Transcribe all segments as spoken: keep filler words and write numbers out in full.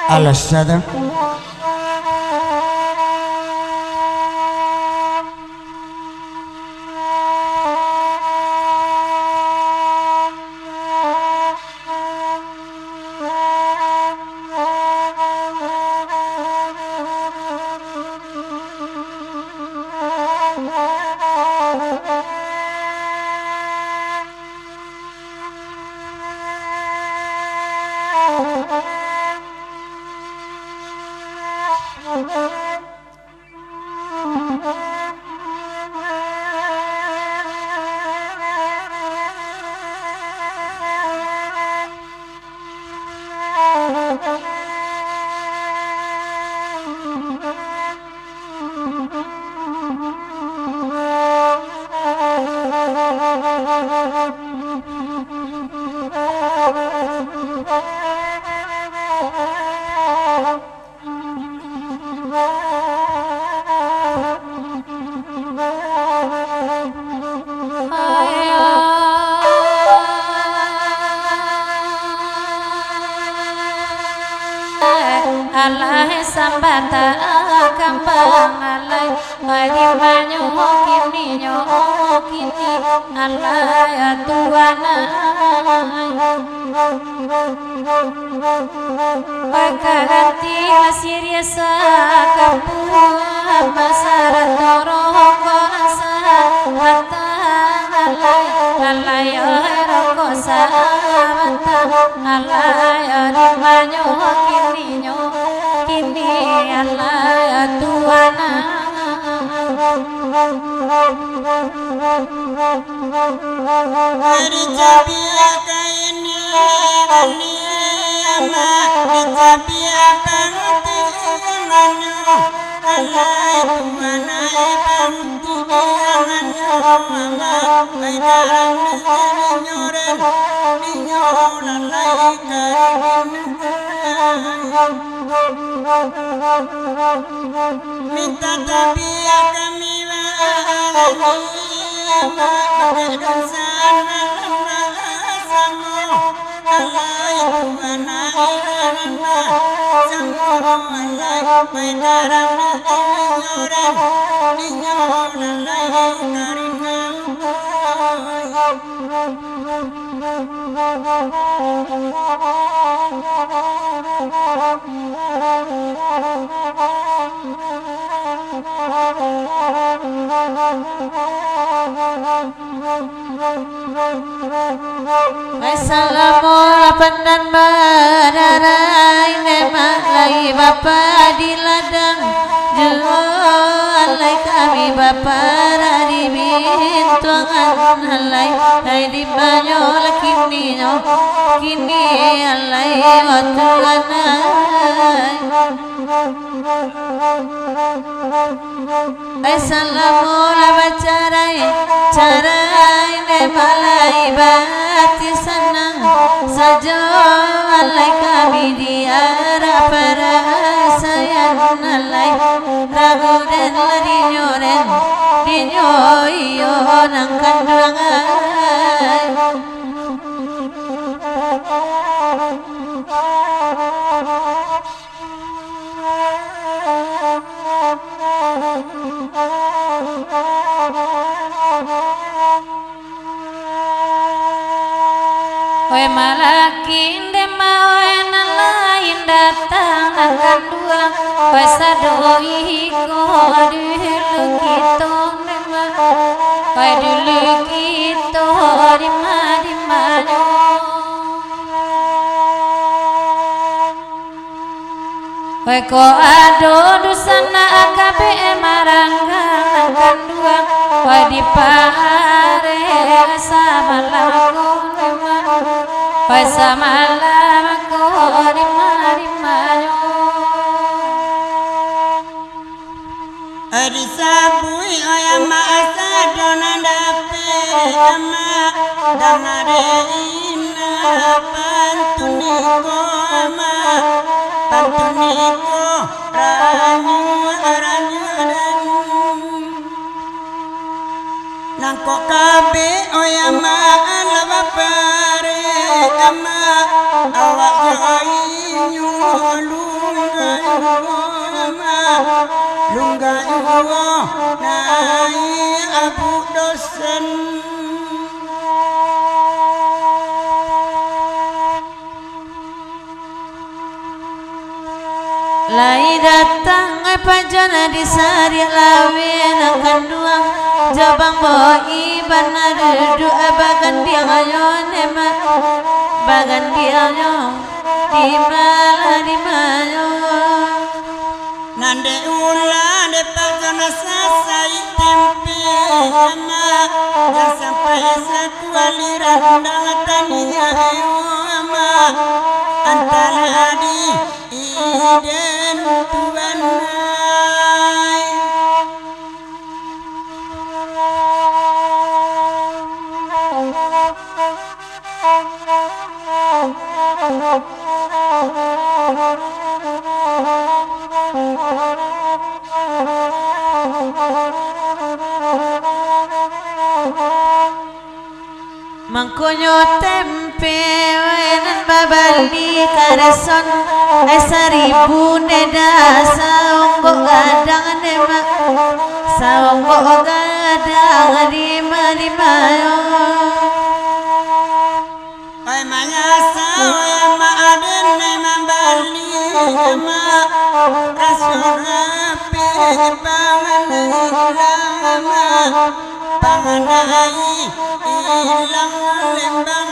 Al-Sadr. Alah sambata kambang alai, bari manyo kininyo kini alai tuanai. Bakaranti masih riasa kapuan, basarato rokok asa batang alai, alai rokok sabatang alai, di manyo kininyo kini alai tuanai. Dicabiak ka ini bani ama, dicabiak ka muti manyo, alai tuanai ka muti manyo ama, ai dalam nyoren, dinyo lalai ka ini. Minta tabiak kami bani ama, pakai dosa sama-sama. Alai Tuhan, alai Tuhan, sama alai, baik darah orang, ninyo lalai karingau. Basalamo lapan nan badarai, demak lai bapa di ladang. Juo alai kami baparak di bintuangan alai, ai di manyo lah kininyo, kini alai o Tuhan ai. Ai salamo lah bacarai, carai demak lai bati sanang. Sajo alai kami di arah parasaian alai, ragu den lah dinyo den, dinyo iyo nan kanduang ai. Wai malakin demak, wai nan lain datang nan kanduang, wai sado iko dulu kito demak, wai dulu kito dima-dimanyo. Wai kok ado dusanak kabek maranggang nan kanduang, wai diparesa malam ko, wai samalam ko dima-dimanyo. Disabuik, oi amak, sado nan dapek amak, danga dek indak pantun iko amak, pantun iko ranyuak-ranyuak dan. Nangkok kabek, oi amak, alah bapare. Ama, awak jo inyo lungga juo, ama, lungga juo naiak abuk dosen. Lai datang pajan di sariak laweh nan kanduang, jabang boi bana duduak bagandiang ayo ne mak, bagandiang yo di malah di mayo. Nan dek ulah dek pajan sasaik tempe, ama, jan sampai sakuali randang taniak ayo, ama, antara di Iden Tuhan ai. Mangkonyo tempe nan babali kareson, ai saribu neda, saonggok gadang ne mak, saonggok gadang lima-lima yo. Ai manyasal yo mak, aden ne mambali mak, raso rapeh pangan ilang mak. Panganai ilang lembang.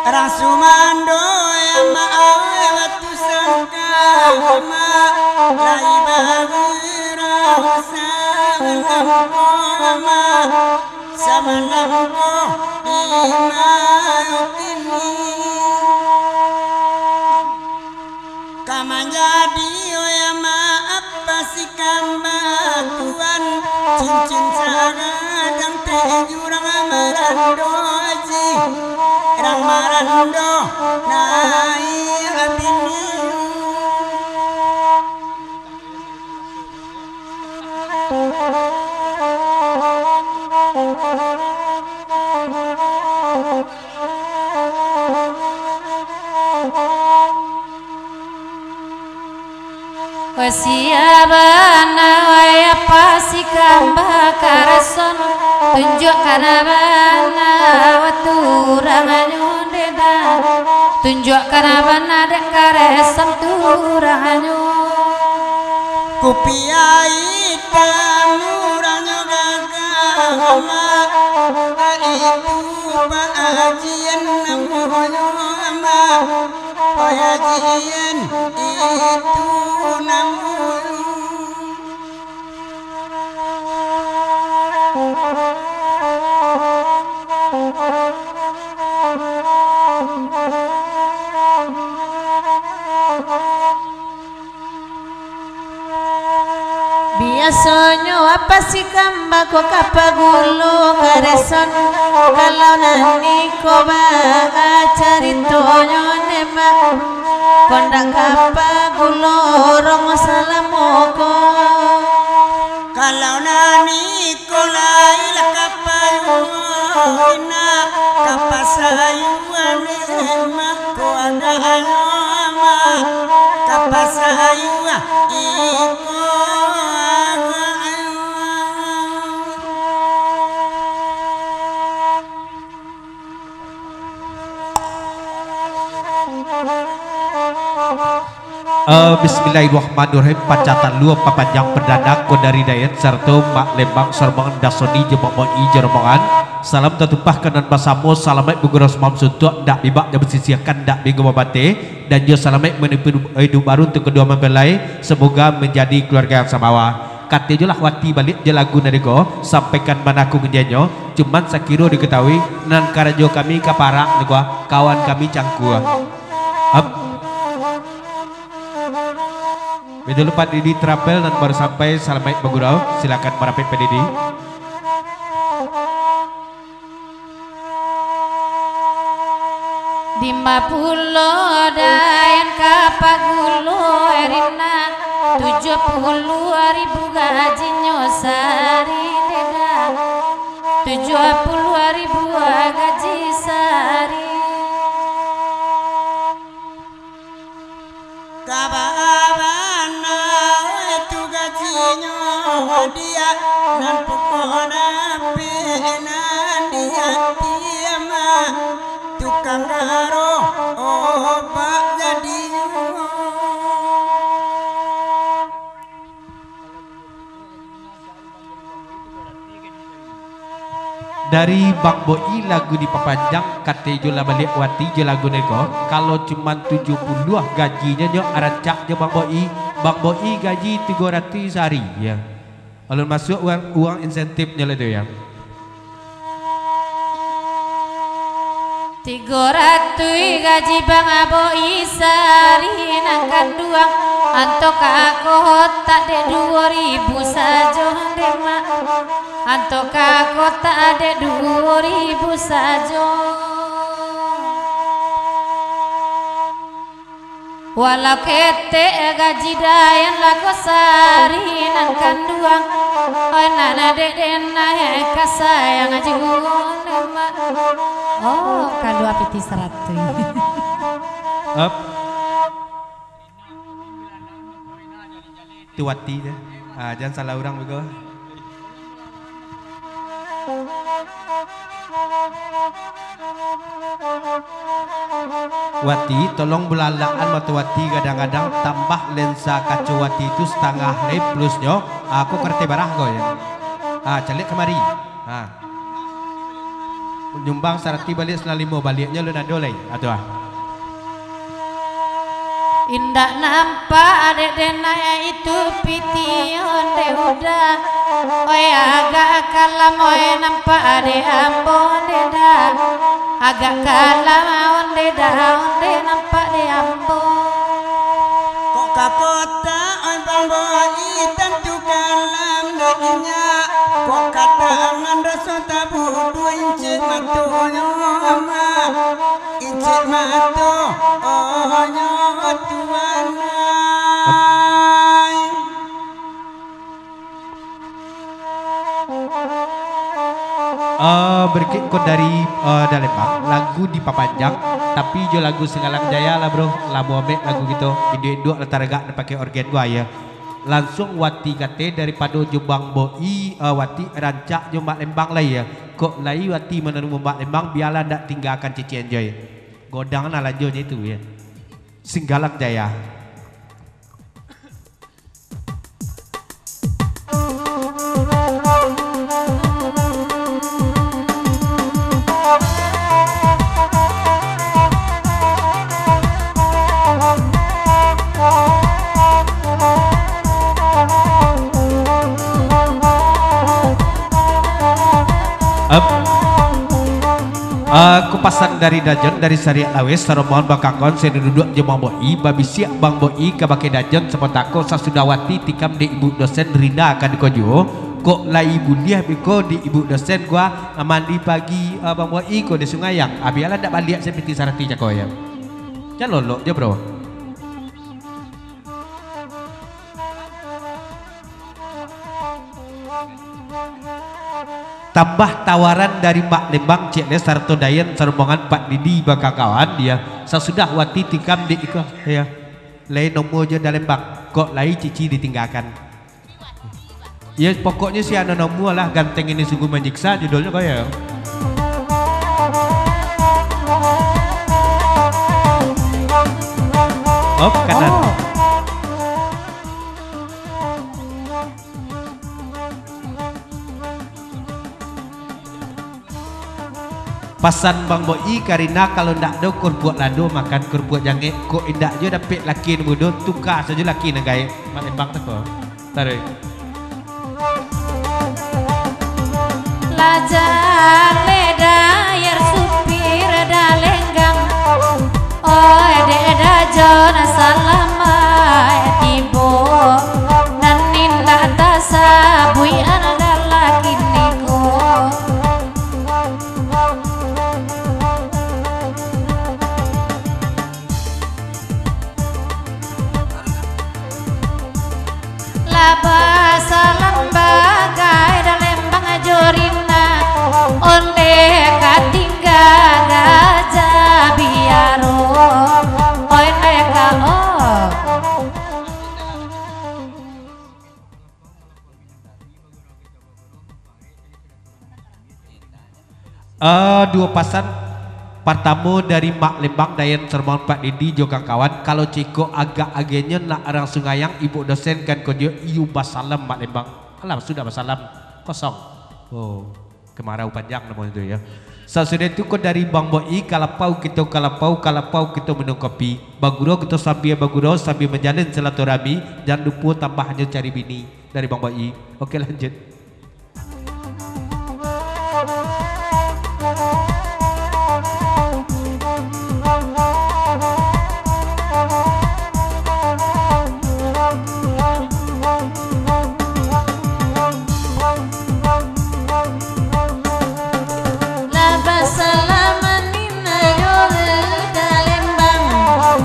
Urang sumando yang maawe batu sangka, lai baurang samalam ko, samalam ko di malam kini. Ka manjadi, oya maaf, pasikam batuan, cincin sagadang teh jurang marando aji, rang marando nai abini. Wasia bana waya pasikam bakarason, tunjuakkan bana waturanganyo deda, tunjuakkan bana dek kareson turanganyo. Kupiah itam urang nyo gagah, Mak, itu Pak Hajian namonyo, Mak. Pak Hajian itu namonyo. Biasonyo apak sikam bako ka pagulo kareson, kalau nan iko baa caritonyo ne, Mak, kondak ka pagulo romo salamo ko. Kalau nan iko lai lah ka payuang, Ina, ka pasayuang, Mak, ko agaknyo, Mak, ka pasayuang, iko agaknyo. Eh, bismillahirrahmanirrahim. Pacah talua papanjang pardana ko dari Dayan sarato Mak Lembang Sorbangan Dasoni jo Mak Moi jo rombongan. Salam tatumpah ka nan basamo, salamaik bagurau samalam suntuak, ndak bibak jo basisiakan, ndak binggo babateh, dan jo salamaik manipu iduik baru untuak kadua mempelai. Semoga manjadi kaluarga yang samawa. Kato jo lah wati baliak jo lagu nan iko, sampaikan bana ko kundianyo, cuman sakiro dikatahui, nan karajo kami ka parak niko, kawan kami cangkua. Ap. Betul Pak Didi Travel nan baru sampai, salamaik bagurau, silakan marapek Pak Didi. Lima puluh dayan ka pagulo Erina, tujuah puluah ribu gajinyo sari deda. Tujuah Dua puluah ribu gaji sari. Kabana tu gajinyo, dia nan pokok dapek nan diatima, tukang garo obak jadinyo. Dari Bang Boi lagu dipapanjang, kato jo lah baliak Wati jo lagu neko, kalau cuman tujuah puluah gajinyo nyo, arancak jo Bang Boi, Bang Boi gaji tigo ratuih sahari, ya. Alun masuak uang, uang insentifnyo lah tu, ya. Tigo ratuih gaji Bang Boi sahari nan kanduang, anto ka kotak dek duo ribu sajo dek mak, anto ka kotak dek duo ribu sajo. Walau ketek gaji Dayan, lah ko sahari nan kanduang, oi nan dek den naiak ka sayang juo lemak. Oh, kalua pitih saratuih. Up. Tu Wati tu. Ah, jan salah urang beko. Wati, tolong bulalakan mato Wati, kadang-kadang tambah lensa kaco Wati tu satangah lai plusnyo, ah, ko karate barah ko, ya. Ah, caliak kamari. Ah. Nyumbang saratuih baliak, salah limo baliaknyo alun ado lai. Ah, tu ah. Indak nampak dek den naiak itu pitih onde udah. Oi, agak kalam, oi, nampak dek ambo onde dah. Agak kalam onde dah, onde nampak dek ambo. Kok ka kotak, oi, Bang Boi, tantu kalam dek inyo. Kok ka tangan raso tabuduah, incik matonyo, Mak. Incik mato, oh, nyo tuan ai. Eh, barikik ko dari, eh, Dalembang, lagu dipapanjang, tapi jo lagu Singgalang Jaya lah, bro. Lamo amek lagu kito, induak-induak lah taragak nan pakai orgen gua, ya. Lansuang Wati kato daripado jo Bang Boi, eh, Wati rancak jo Mak Lembang lai, ya. Kok lai Wati manarimo Mak Lembang, bialah ndak tinggakan Cici Enjoy. Godang nah lanjonyo itu, ya. Singgalang Jaya. Up. Ah, ko pasan dari Dajon, dari Sariak Laweh, sarombongan bakangkon, saduduak jo Bang Boi, babisiak Bang Boi kabake Dajon, sapotako sasudah Wati tikam dek ibu dosen Rina ka dikojo, kok lai buliah beko dek ibu dosen gua, ah, mandi pagi, ah, Bang Boi ko di Sungai Ayang, ah, bialah ndak baliak sapiti sarati cako ya. Jan lolok jo, bro. Tambah tawaran dari Mak Lembang, Cik Les, sarato Dayan, sarombongan Pak Didi bakakawan, ya. Sasudah Wati tikam di iko, ya. Lai nomor jo Dalembang, kok lai Cici ditinggakan. Ya, pokoknyo si Ano Nomor lah, Ganteng Ini Sungguh Manyiksa, judulnyo kaya. Op, kanan. Oh. Pasan Bang Boi, karina kalau ndak ado kurpuak lado, makan kurpuak jangek, kok indak jo dapek laki nan mudo, tuka sajo laki nan gaek. Mak Lembang tu ko. Taruih. Lah jaleh dayar supir dalenggang. Oi, dek Dajon salamaik tibo, nan indak tasabuik adalah kiniko. Lah basalam bagai Dalembang jo Rina. Eh, duo pasan. Partamo dari Mak Lembang, Dayan Sarmon, Pak Didi jo kawan-kawan. Kalau ceko agak agiahnyo nak rang Sungayang, Ibu dosen kan ko juo, iyo basalam Mak Lembang. Alah, sudah basalam. Kosong. Oh, kemarau panjang namonyo tu yo. Sasudah tu ko dari Bang Boi, ka lapau kito, ka lapau, ka lapau kito minum kopi. Bagurau kito sambia bagurau, sambia manjalin silaturahmi. Jan lupo tambah nyo cari bini. Dari Bang Boi. Oke, lanjut. Lah basalaman Nina jo Dalembang,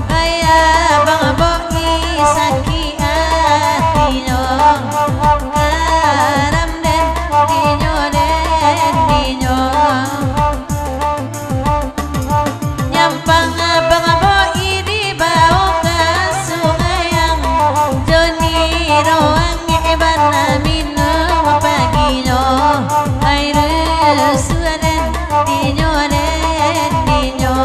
ayah Bang Boi sakik atinyo. Aram den dinyo, den dinyo. Nyampang Bang Boi dibao ka Sungayang, jo Niro angek bana minum paginyo. Air suadan dinyo, den dinyo.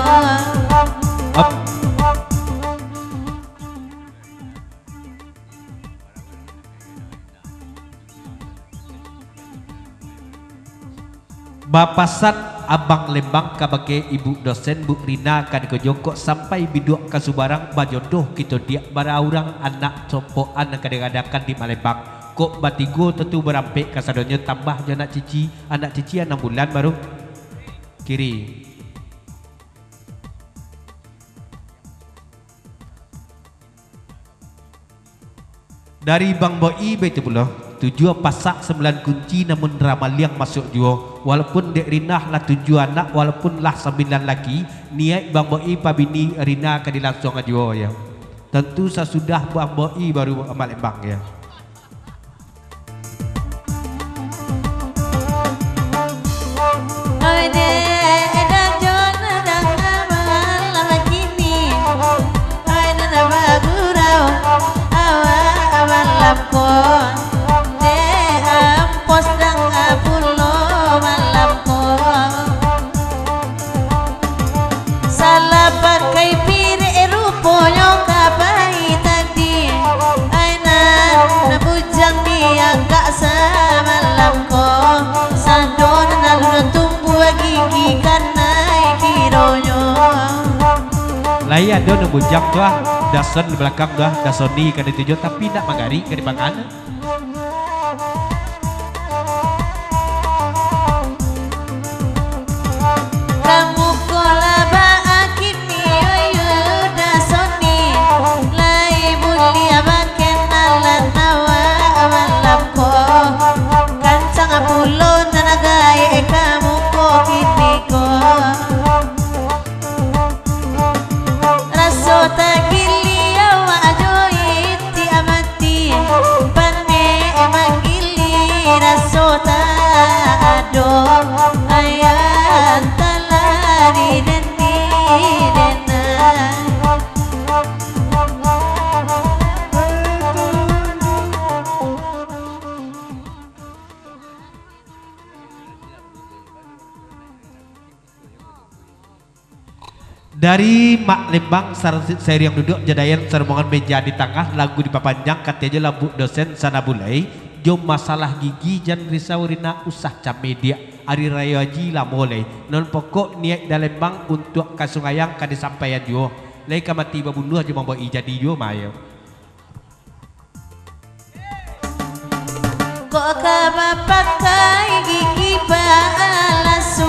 Bapasan Abang Lembang kabake Ibu dosen, Bu Rina, kan ko jo, kok sampai biduak ka subarang, bajodoh kito diak, bara urang anak sompoan nan ka diadakan di Malembang. Kok batigo tantu barampek kasadonyo, tambah jo anak cici, anak cici anam bulan baru. Kiri. Dari Bang Boi baitu pulo, tujuah pasak sambilan kunci, namun ramaliang masuak juo, walaupun dek Rina lah tujuah anak, walaupun lah sambilan laki, niaik Bang Boi pabini Rina ka dilansuang juo, yo. Tantu sasudah Bang Boi baru Amak Lembang, yo. Oi dek, dah jon danga malam kini. Oi nan bagurau awak malam ko. Dek ampos danga pulo malam ko. Salah pakai pirek ruponyo ka pai tadi. Ai nan bujang diagak samalam ko. Sado nan alun tumbuah gigi kanai kironyo. Lai ado nan bujang tu ah, Dason di balakang tu ah, Dasoni ka dituju, tapi indak magarik ka dipangan. Kamuko lah baa kini, oyo Dasoni, lai buliah bakenalan awak malam ko. Kancang pulo nan gaek kamuko kini ko. Raso tagili awak jo itiak mati, panek manggili raso tak ado, ayah talah di den, di den. Dari Mak Lembang, sar-, sairiang duduak jo Dayan, sarombongan meja di tangah, lagu dipapanjang, kato jo lah Bu Dosen, sana bulai, jo masalah gigi jan risau Rina, usah cameh diak, ari rayo Haji lamo lai, nan pokok niaik Dalembang untuak ka Sungayang ka disampaian juo, lai ka mati babuluah jo mambaok jadi juo mah yo. Kok ka bapakai gigi palasu,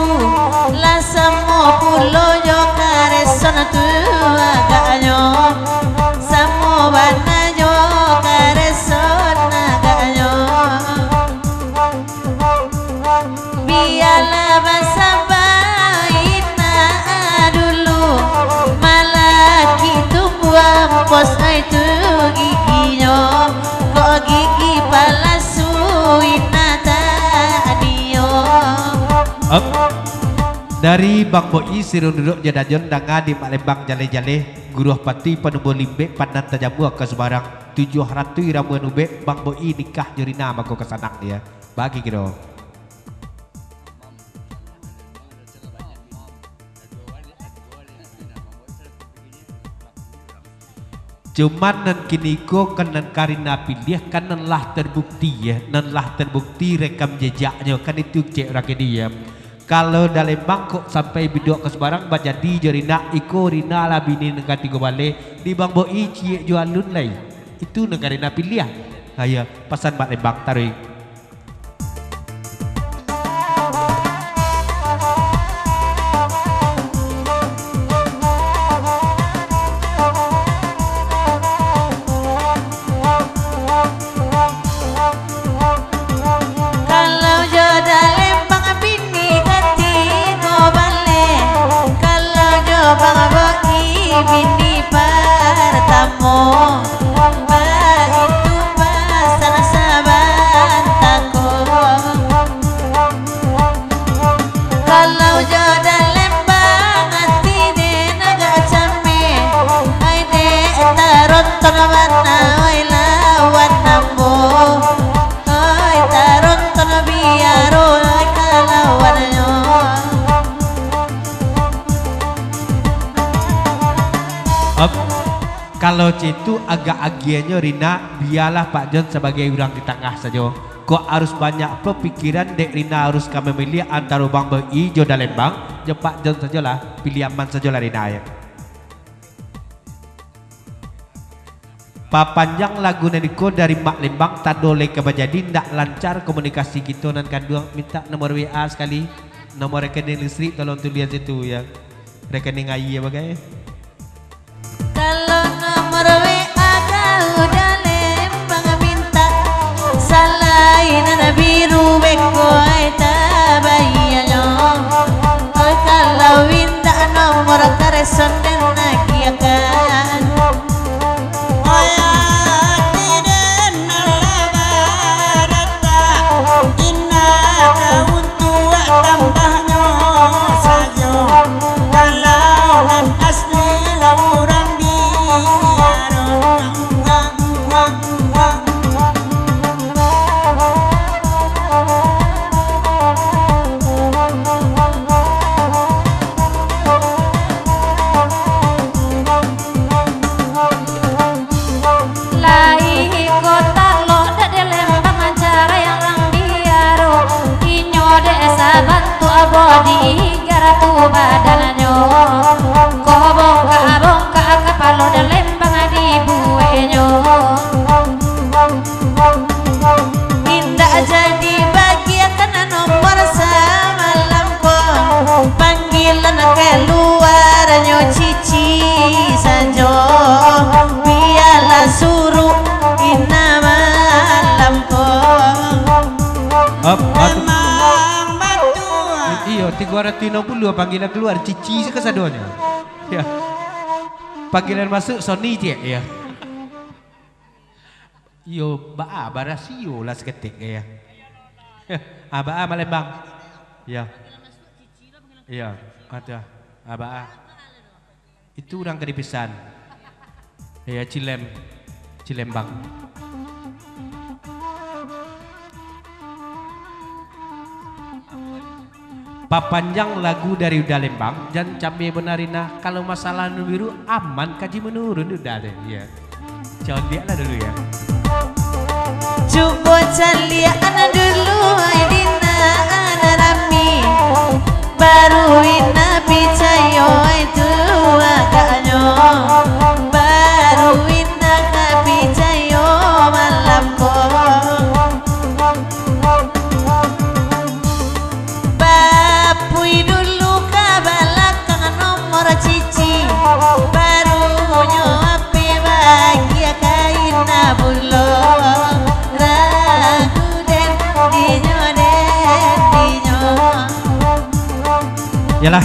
lah samo pulo jo kareson tu agaknyo, samo bana jo kareson agaknyo. Bialah basaba Ina dulu, malaki tumbuah pos ai tu giginyo, kok gigi palasu Ina tadinyo. Op. Dari Bang Boi, sirun duduk jo Dajon, danga di Mak Lembang jaleh-jaleh, guruah pati panumbuah limbek, pandan tajamua ka subarang, tujuah ratuih ramuan ubek, Bang Boi nikah jo Rina mako ka sanak dia. Bagi kiro. Cuman nan kiniko kan nan ka Rina piliah kan nan lah terbukti, ya, nan lah terbukti rekam jejaknyo, kan itu cek urang kini, ya. Kalau Dalembang kok sampai biduak ka subarang bajadi jo Rina, iko Rina lah bini nan katigo baleh, di Bang Boi ciek jo alun lai. Itu nan ka Rina piliah. Ha, ya, pasan Mak Lembang, taruih. Kalau jo Dalembang bini katigo baleh, kalau jo Bang Boi bini partamo, baitu pasan sabanta ko. Kalau jo Dalembang ati den agak cameh, ai dek taronton bana, oi, lawan ambo. Oi, taronton biaro, oi, kalawannyo. Op. Kalau caitu agak agiahnyo, Rina, bialah Pak Jon sabagai urang di tangah sajo. Kok harus banyak pulo pikiran, dek Rina harus ka mamiliah antaro Bang Boi jo Dalembang, jo Pak Jon sajolah, piliah aman sajolah Rina, ya. Papanjang lagu nan iko dari Mak Lembang, tando lai ka bajadi, ndak lancar komunikasi kito nan kanduang, minta nomor W A sakali, nomor rekening listrik tolong tulian situ, ya. Rekening aia bagai. Kalau nomor W A kau Dalembang minta, salainan biru beko ai tabayanyo. Oi, kalau indak nomor kareson den agiahkan. Oi, ati den alah baratak, indak ka untuak tambahnyo sajo. Kalau nan asli lah urang biaro. Lai iko taloh dek Dalembang mancarai urang biaro. Inyo dek sabantuak bodi garatu badannyo. Kok bongkak-bongkak kapalo Dalembang dibueknyo. Indak jadi bagiakan nomor samalam ko. Panggilan kaluarnyo cici sajo. Bialah suruh Ina malam ko. Op, op. Memang batua. I-, iyo, tigo ratuih enam puluah panggilan kaluar, cici se kasadonyo. Ya. Panggilan masuk Sony ciek, ya. Iyo, baa, barasio lah saketek, ya. Ah, baa, Mak Lembang. Ya. Iya, ada. Ah, baa. Itu urang ka dipisan. Iya, Cilem. Cilembang. Papanjang lagu dari Uda Lembang, jan cameh bana Rina. Kalau masalah nan biru, aman kaji manurun Uda tu, iya. Caliaklah dulu, ya. Cubo caliak dulu, ai Rina, nan rami. Baru Ina picayo itu agaknyo. Baru Ina ka picayo malam ko. Bapui dulu ka balakang nomor cici, barunyo ape bagia ka Ina pulo, ragu den dinyo, den dinyo. Yalah,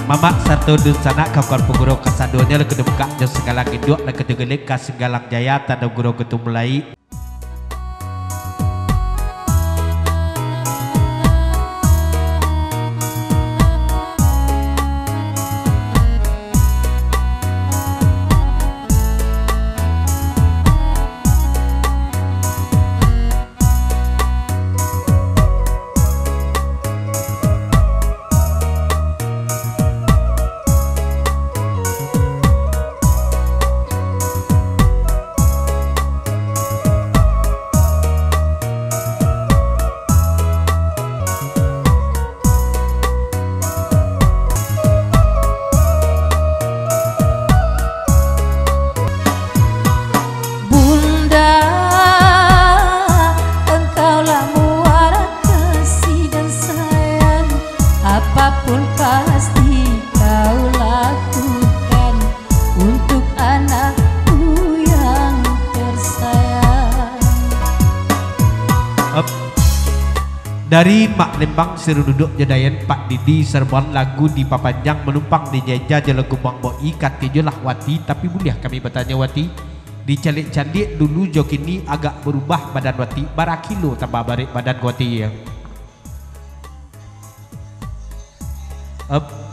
mamak sarato dunsanak, kawan-kawan panguru kasadonyo, lah ka dibukak jo singgalang induak, lah ka digelek ka singgalang jaya, tando guru ka tumulai. Dari Mak Lembang Sirunuduk jo Dayan Pak Didi Serban, lagu dipapanjang manumpang di Jaja jo lagu Bang Boi, kato jo lah Wati, tapi buliah kami batanyo Wati, dicaliak-caliak dulu jo kini agak barubah badan Wati, bara kilo tambah barek badan Wati, yo. Up.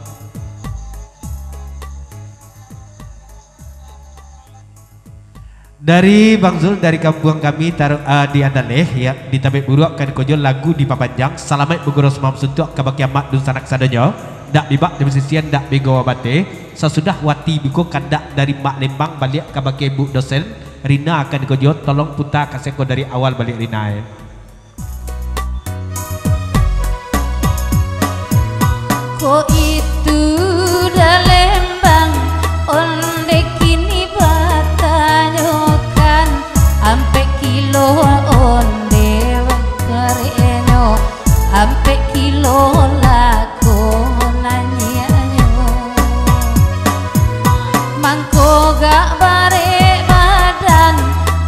Dari Bang Zul, dari kampuang kami, taruh, ah, di Andaleh, ya, di Tabek Buruak, kan ko jo lagu dipapanjang, salamaik baguru sumam suntuak kabake amak dunsanak sadonyo, ndak bibak di basisian, ndak bego bateh, sasudah Wati buko kandak dari Mak Lembang baliak kabake Bu Dosen, Rina, kan ko jo, tolong puta kaseko dari awal baliak, Rina, eh. Ko itu Dalembang, onde kini batanyokan, ampek kilo onde kareknyo, ampek kilo lako nanyiaknyo. Mangko gak barek badan,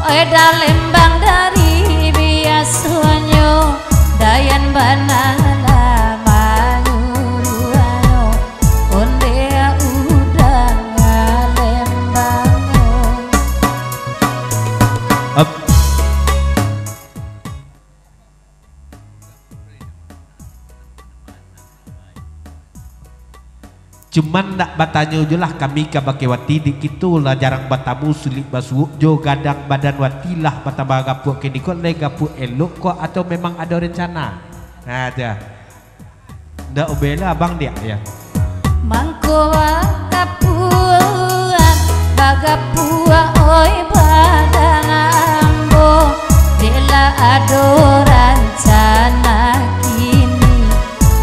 oi Dalembang dari biasonyo, Dayan bana lah manyuruahnyo, onde udang Lembang. Up. Cuman nak batanyo jo lah kami kabake Wati, dek kito lah jarang batamu, sulik basuok jo gadang badan Wati lah batambah gapuak kiniko, lai gapuak elok ko atau memang ado rencana? Nah, tu. Ndak ubeh lah, Abang, diak, ya. Mangko bagapuak, bagapuak, oi, badan ambo, dek lah ado rancana kini,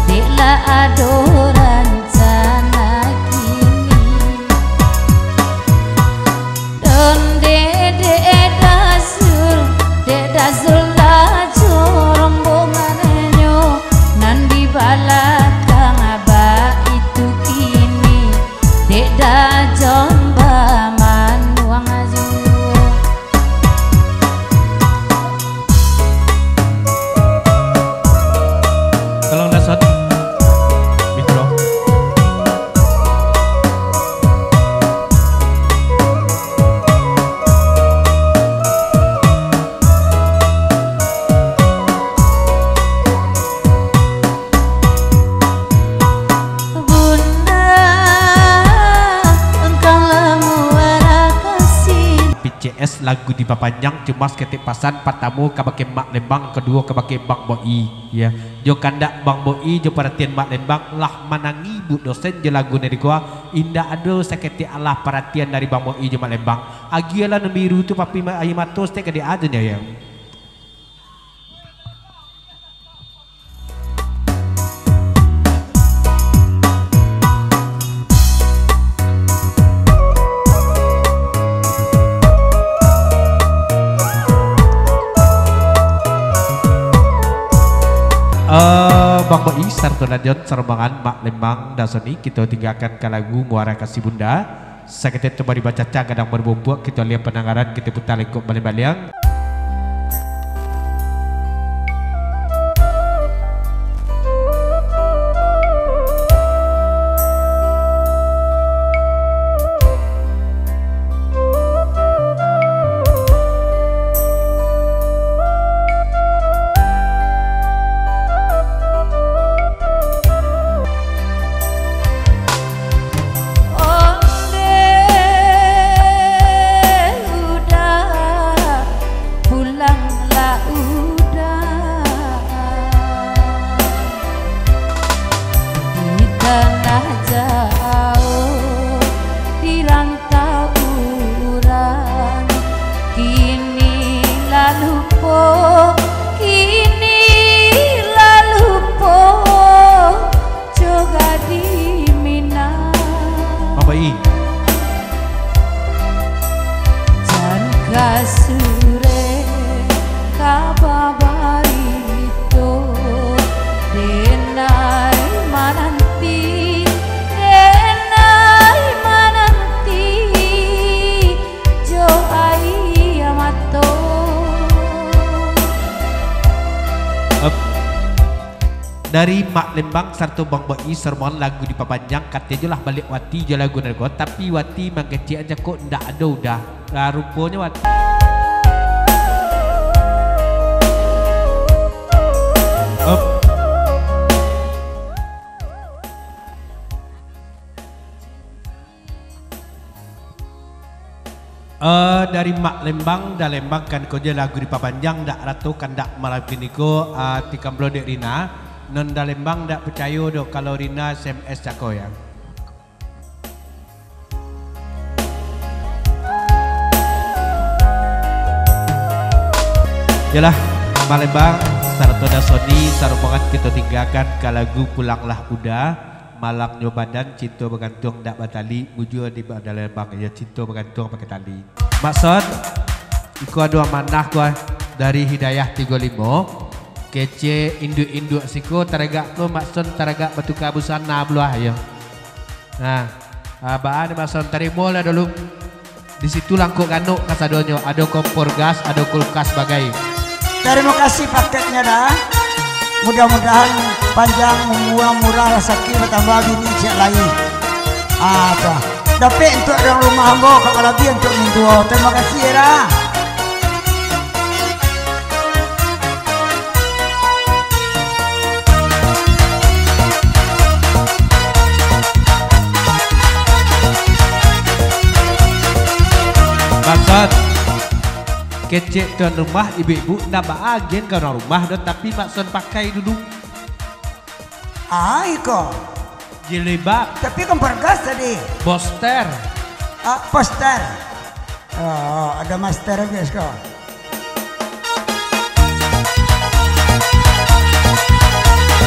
dek lah ado rancana kini. Don dedek Dazul, dek Dazul lah jo rombongannyo, nan di balakang baitu kini, dek Dazul bamanuang juo. Tolong, Dason. Mikro. Bunda, engkau lah muara kasih. P C S lagu dipapanjang, cuma saketek pasan, partamo kabake Mak Lembang, kaduo kabake Bang Boi, ya. Jo kandak Bang Boi, jo paratian Mak Lembang, lah manangi Bu Dosen jo lagu nan dikoa, indak ado saketek alah paratian dari Bang Boi jo Mak Lembang. Agiahlah nan biru tu, papi ma-, aia mato saketek ka di aja nyo, ya. Eh, Bang Boi, sarto Dajon, sarombongan, Mak Lembang, Dasoni, kito tinggakan ka lagu Muara Kasih Bunda. Saketek tu bari bacaca, gadang bari bumpuak, kito alia pandangaran, kito puta lengkok baliang-baliang. Onde udah, pulanglah udah. Di tanah jauh, di rantau urang, kini lah lupo, kini lah lupo. Coba di Minang. Bapak I. Jan ka surek ka babarito, denai mananti, denai mananti jo aia mato. Up. Dari Mak Lembang sarato Bang Boi sarombongan lagu dipapanjang, kato jo lah baliak Wati jo lagu nan ko, tapi Wati mangecek aja kok ndak ado udah. Lah, ruponyo Wati. Op. Eh, dari Mak Lembang, Da Lembang kan ko je lagu dipapanjang, dak rato kandak malam kini ko, eh, tikam lo dek Rina, non Da Lembang dak picayo doh kalau Rina S M S cako ya. Yalah, Mak Lembang, sarato Da Sony, sarombongan kito tinggakan ka lagu Pulanglah Uda. Malangnyo badan, cinto bagantuang dak batali, bujua di Da Lembang, iyo cinto bagantuang pakai tali. Mak Son, iko ado amanah ko dari Hidayah tigo limo. Kecek induak-induak siko taragak ko, Mak Son taragak batuka busana buluah, iyo. Nah, ah, baa ni Mak Son, tarimo lah dulu. Di situ langkok ganok kasadonyo, ado kompor gas, ado kulkas bagai. Tarimo kasih paketnyo, Da. Mudah-mudahan panjang umua, murah rasaki, batambah bini ciek lai. Ah, tu. Dapek untuak urang rumah ambo, ka balabiah untuak mintuo. Tarimo kasih, Da. Mak Son, kecek tuan rumah, ibu-ibu, ndak baagian ka urang rumah doh, tapi Mak Son pakai dulu. Ah, iko. Jilbab. Tapi kompor gas tadi. Poster. Ah, poster. Oh, ado master habis ko.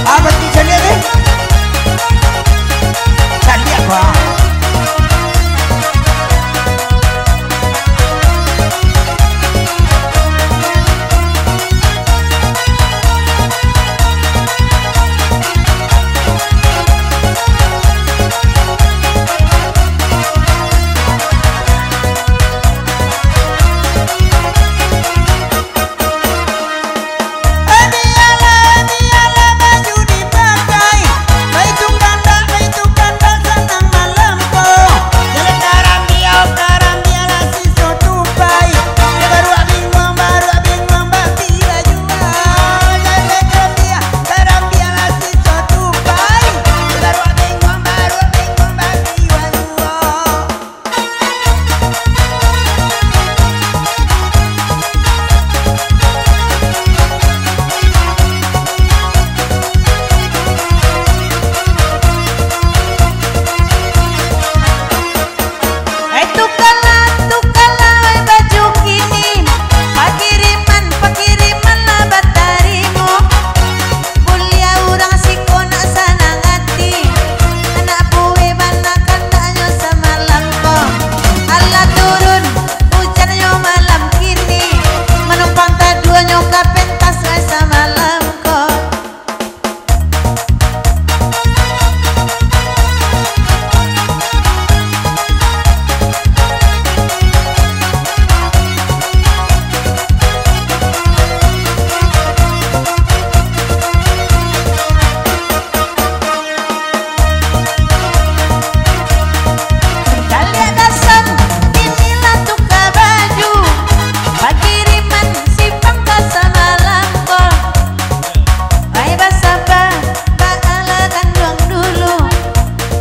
Apa tu caliak ni? Caliak, Bang. Eh, tukalah, tukalah, wai baju kini, pakiriman, pakiriman lah batarimo. Buliah urang siko nak sanang ati, anak buweh bana kandaknyo samalam ko. Alah turun ujannyo malam kini, manumpang kaduonyo ka pentas wai samalam ko. Caliak Da Son, inilah tuka baju, pakiriman si Pangka samalam ko. Ai basaba, baalah kanduang dulu.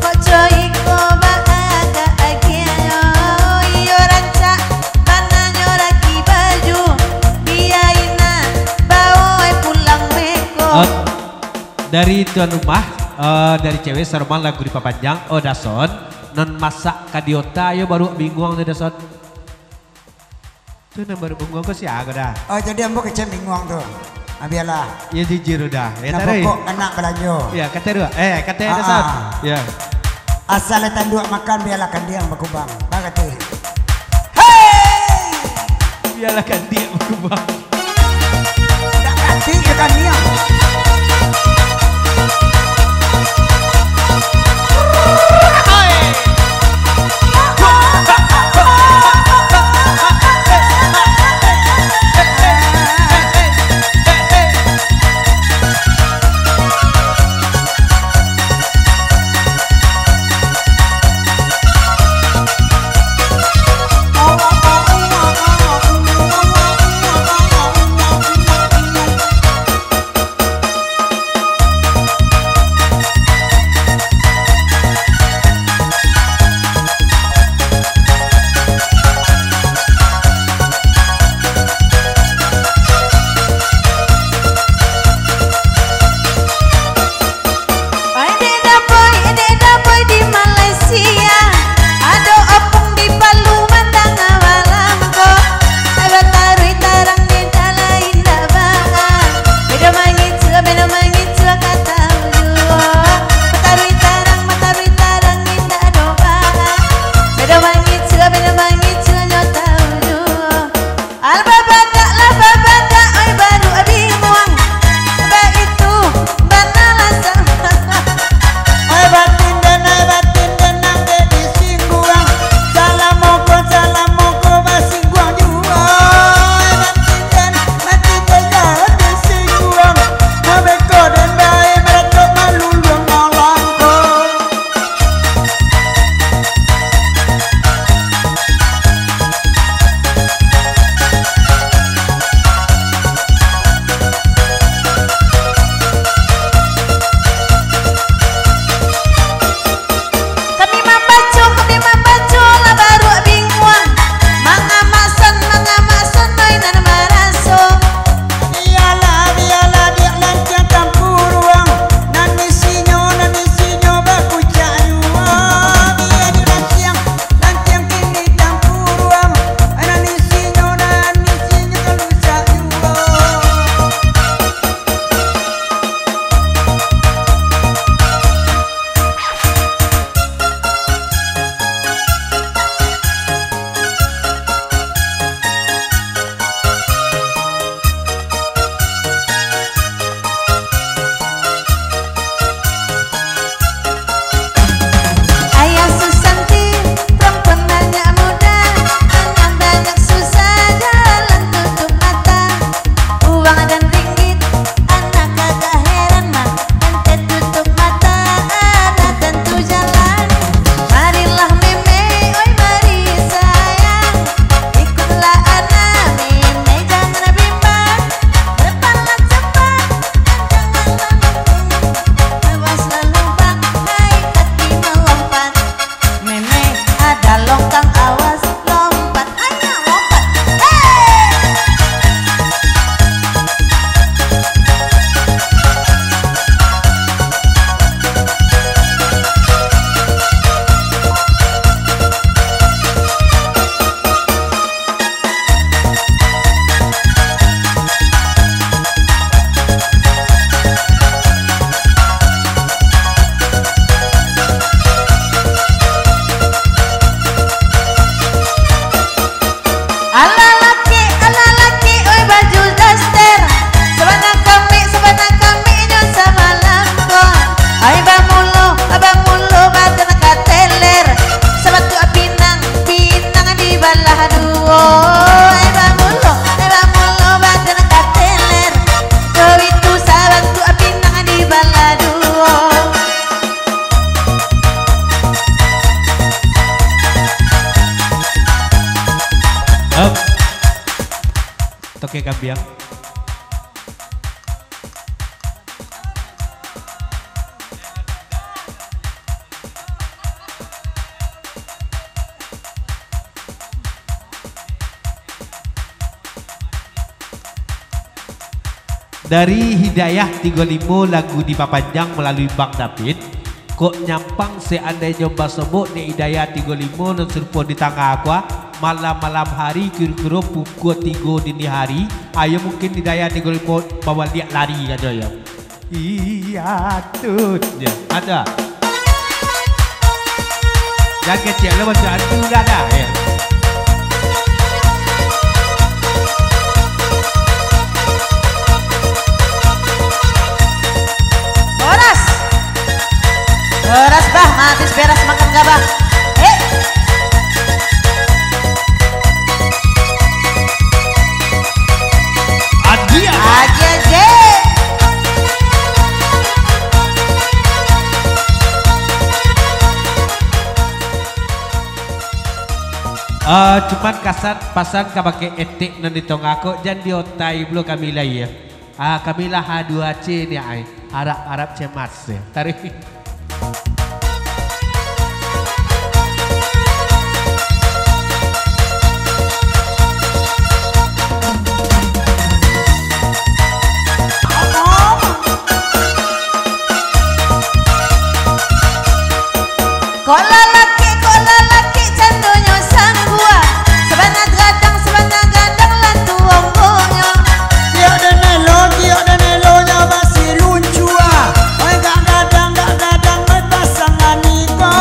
Kok co iko baa ka agiahnyo, iyo rancak bananyo laki baju. Bia Ina bao ai pulang beko. Eh, dari tuan rumah, eh, dari cewek sarombongan lagu dipapanjang, oh Da Son, non masak ka di ota, iyo baru binguang tu Da Son. Tu nan baru bungo ko sia ko Da? Oh, jadi ambo kecek binguang tu. Ah, bialah. Yo jujur udah. Yo, nan taruih. Pokok anak balanjo. Yo, kato dua. Eh, kato Ah, ado sat. Ah. Yo. Asal tanduak makan, bialah kandiang bakubang. Bagatik. Hei! Bialah kandiang bakubang. Ndak kandiang, yo kandiang. Oh, eh, bamulo, eh, bamulo, badan ka teler. Duit tu sabantuak pinang dibalah duo. Up. Toke kambiang. Dari Hidayah tigo limo lagu dipapanjang malalui Bang David, kok nyampang seandainyo basobok Nek Hidayah tigo limo nan sarupo di tangah ko, ah, malam-malam hari kiro-kiro pukua tigo dini hari, ayo mungkin Hidayah tigo limo babaliak lari kato yo. Iya, tu je. Ada. Jan kecek lo macam tu dah dah, ya. Horas. Horas, bah, matis beras makan gabah. Eh. Agiah. Agiah, je. Ah, cuman kasan, pasan ka bakeh etek nan di tongah ko, jan di otai pulo kami lai, ya. Ah, kami lah A dua C ni, ai. Arab-Arab cemas, ya. Tarik. Kok lalaki, kok lalaki, candonyo sanggua. Sabana gadang, sabana gadang, lantu onggonyo. Tiok den elo, tiok den elo, nyo basiluncua. Oi, gak gadang, gak gadang, oi, pasangan iko.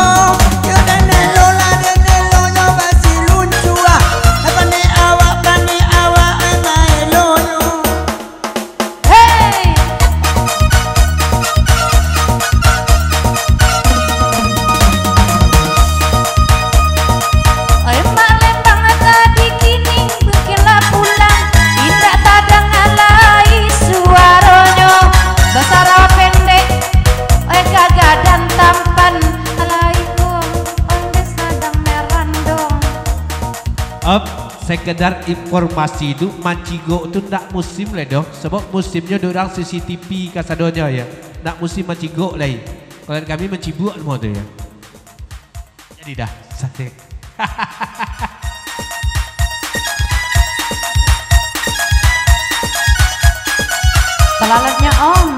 Tiok den elo, lah den elo, nyo basiluncua. Lah panek awak, panek awak, oi, maelonyo. Hei! Oi, Mak Lembang tadi kini mungkin lah pulang, indak tadangar lai suaronyo. Basarah pendek, oi, gagah dan tampan, alai ko, onde sadang merandong. Up. Sekedar informasi tu, mancigok tu ndak musim lai doh, sabab musimnyo dek urang C C T V kasadonyo, ya. Ndak musim mancigok lai. Kalau kami mancibuak semua tu, ya. Jadi dah, santai. Palalatnya, Om.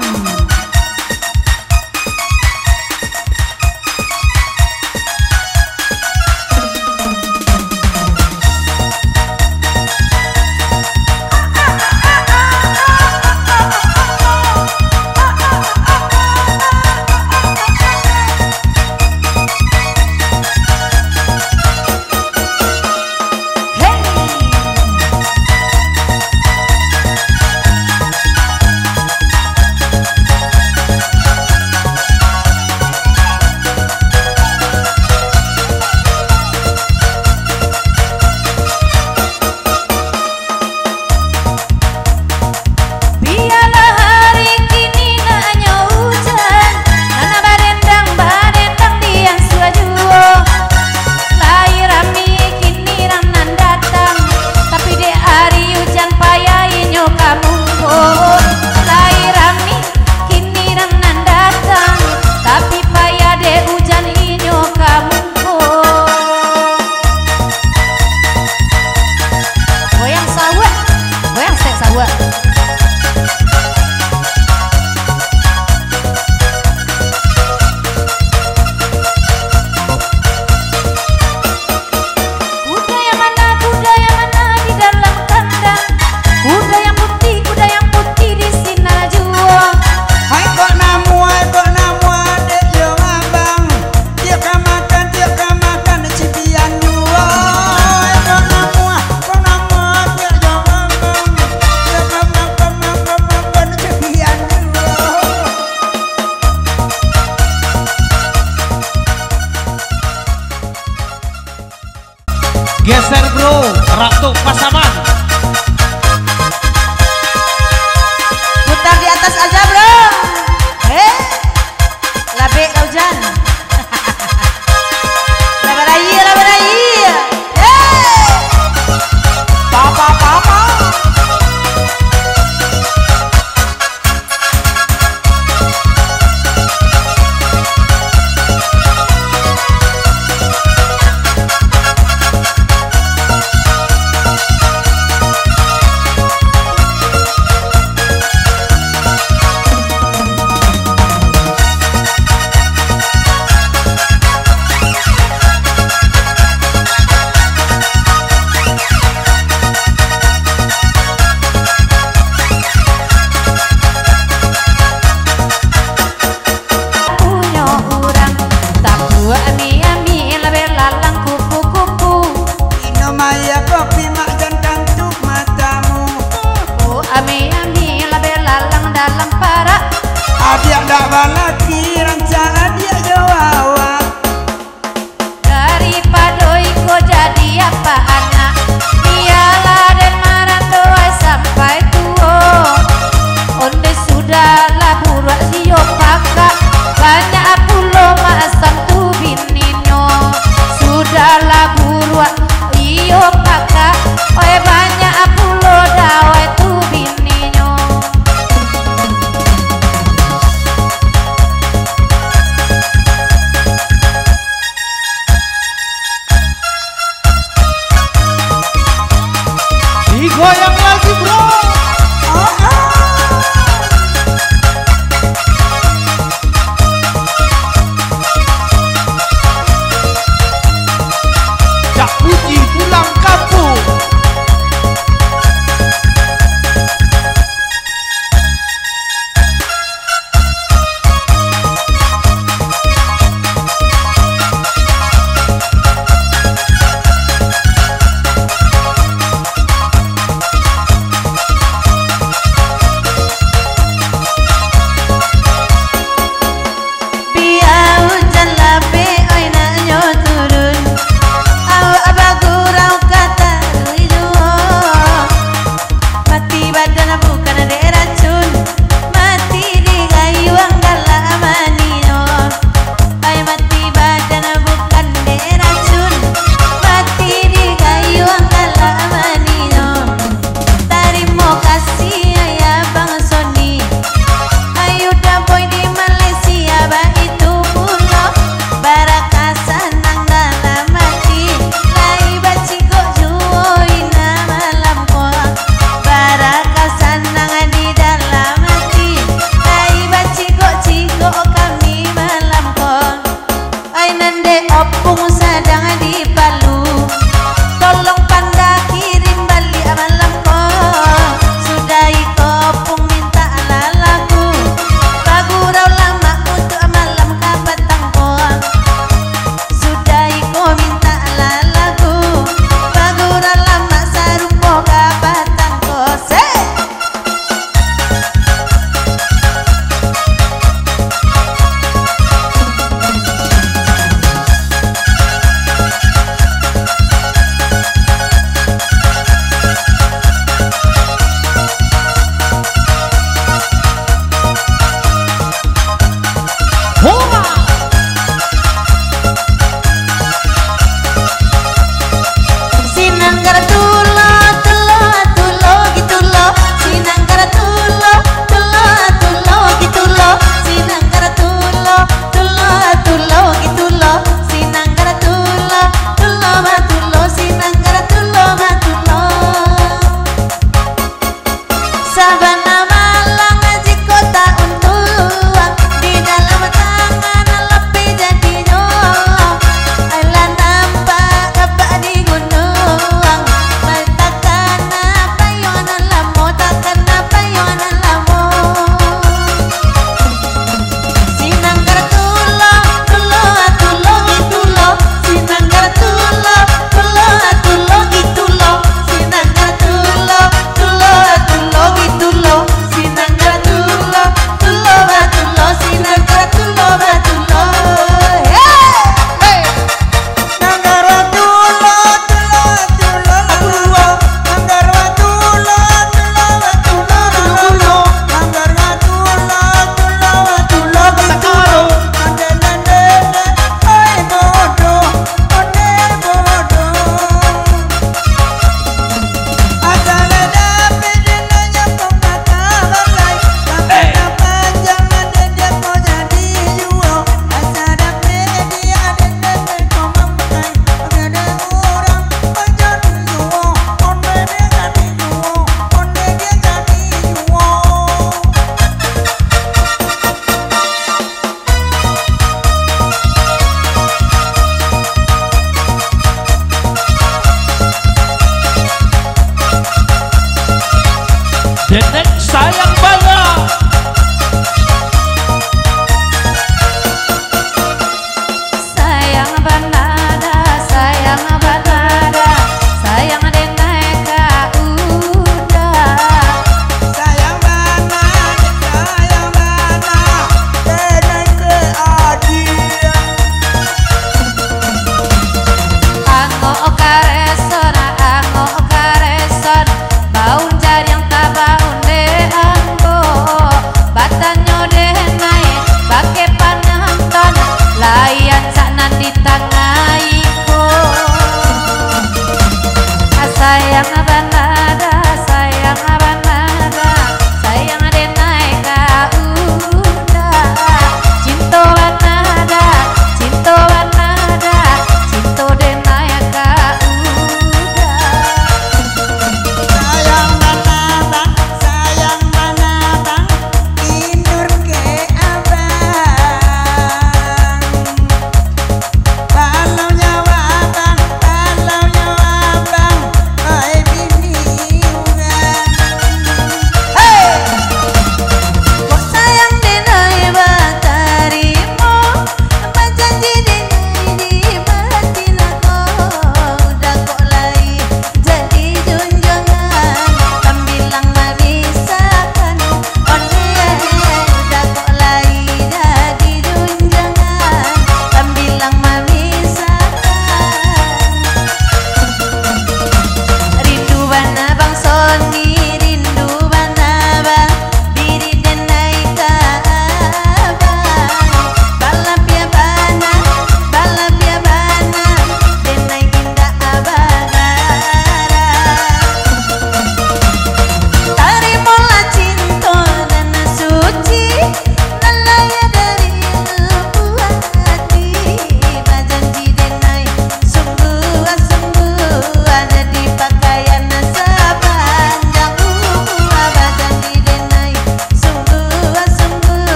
Goyang lagi, bro. Ah, ah. Cak Puji pulang kampung.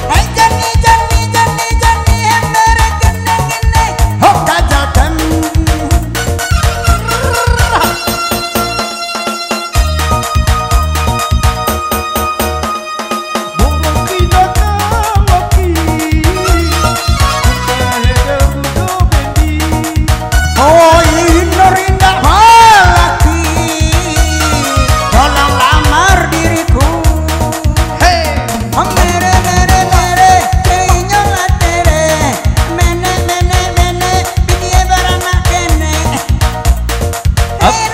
Hai jani, jani, jani, jani, emberek geneng-geneng, ho kajadan. Oi, inur indak balaki, tolong lamar diriku. Hei. Mere, mere, mere, inyo lah tere. Mene, mene, mene, bini baranak kene. Ap-,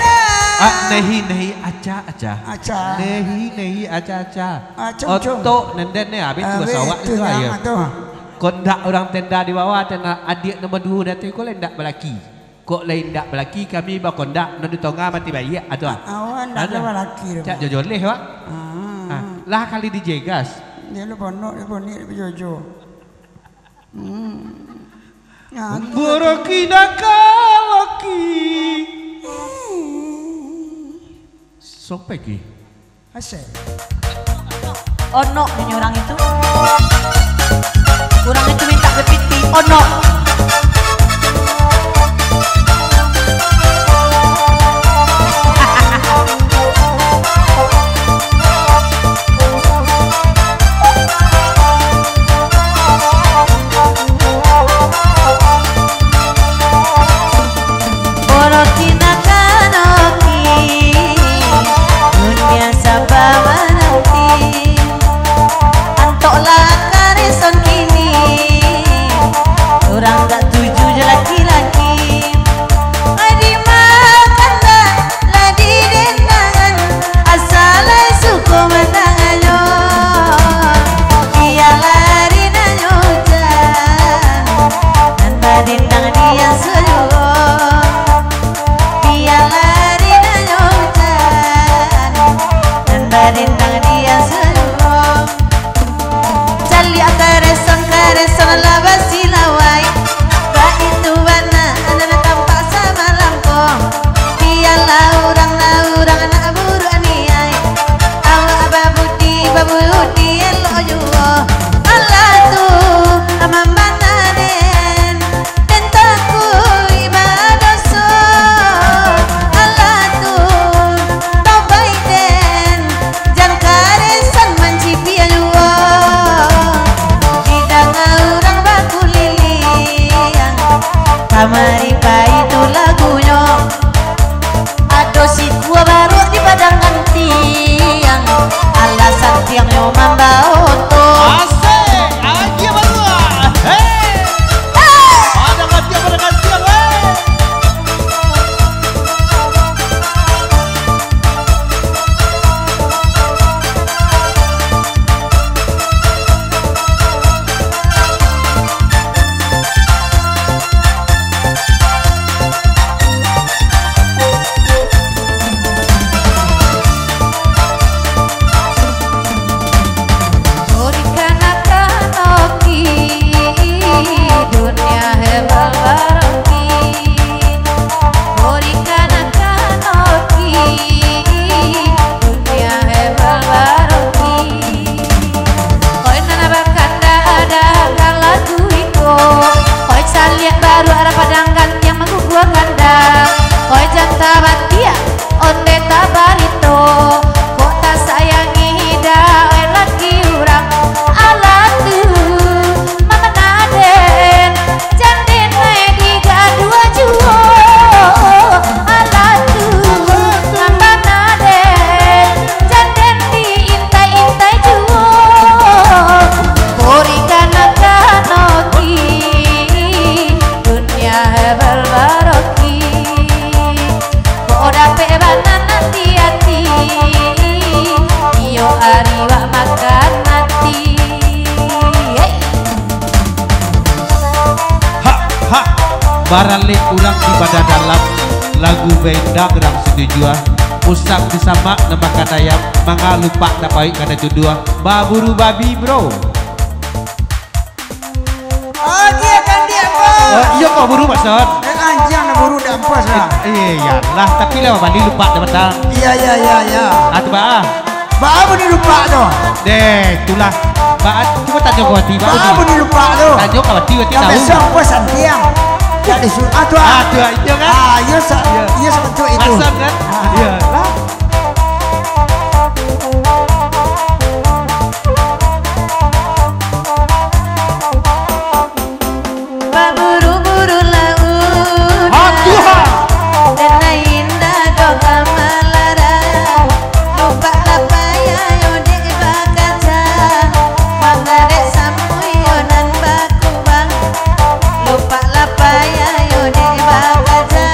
ah, nehi, nehi, aca, aca. Aca. Nehi, nehi, aca, aca. Aca, aca. Otok nenden ni, habis tu. Habis basawak tu, tu, jangan ayo. Tu. Kondak urang tenda di bawah, tenda adiak nomor duo di ateh ko lah indak balaki. Kok lai indak balaki, kami bakondak, nan di tongah mati baiak, atu, ah. Awak ndak ado balaki tu. Cak jojoleh, wak. Ah. Ah, lah kali di Jegas. Dia lu bonok, dia bonik, dia jojo. Hmm. Ah, tu. Borok indak kaloki. Sope ki? Asik. Onok nyo urang itu. Urang itu mintak bapiti, onok. Boroki nakanoki, dunia saba mananti. Antoklah kareson kini, urang dak tuju jo laki-laki. Adi makan dah lah didendangan, asa lai suko mandangannyo. Bialah rinanyo ujan, nan badendang di aso juo. Bialah rinanyo ujan, nan badendang di aso juo. Caliak kareson-kareson lah basilawai, baitu bana nan tampak samalam ko. Bialah urang lah urang nak buruak niaik, awak babudi, babudi elok juo. Alah tu, aman bana den. Den takuik badoso, alah tu, tobaik den, jan karesan mancibiak juo. Didanga urang bakuliliang, kamari baitu lagunyo. Ado sikua baruak di Padang Gantiang, alah santiangnyo mambao oto. Asik, agia baruak. Hei. Hei. Padang Gantiang, Padang Gantiang, hei. Borikan akanoki dunia herbal baroki. Borikan akanoki dunia herbal baroki. Oi nan bakanda adakan lagu iko. Oi caliak baruak urang Padang Gantiang mangguguah kandang. Oi jan tabatiak, onde tabarito. Kok tasayangi dah, oi laki urang. Alah tu, mamanaden. Jan den lai digaduah juo. Alah tu, mamanaden. Jan den diintai-intai juo. Borikan akanoki dunia herbal baroki. Kok dapek bana nan di ati, iyo ari wak makan mati. Hei. Hak, hak, baralek urang di Banda Dalam, lagu baendang urang Situjuah, usang disamak nan makan ayam, manga lupak nan pawik kanai tuduah, baburu babi, bro. Oh, dia kan dia, Bos. Oh, iyo kok buru, Pak Son? Eh, anjiang nak buru dak pas lah. Eh, iyalah, tapi lah bali lupak dah batang. Iya, iya, iya, iya. Ah, tu, Pak, ah. Baa bunyi lupak tu? Deh, itulah. Ba-, cubo tanyo ka Wati, Pak Budi. Budi lupa tu. Tanyo ka Wati, Wati tahu. Yang biaso ambo santiang. Jadi su-, ah, tu, ah. Ah, tu, ah, itu kan? Ah, iyo sa-, iyo. Iyo, sabantuak itu. Pasang kan? Ah. Iyo. Lah. Baburu-buru lah udah. Aduh. Denai indak doh ka malarat. Lupak lah payah yo dek bakaja. Mangadek samuik yo nan bakubang. Lupak lah payah yo dek bakaja.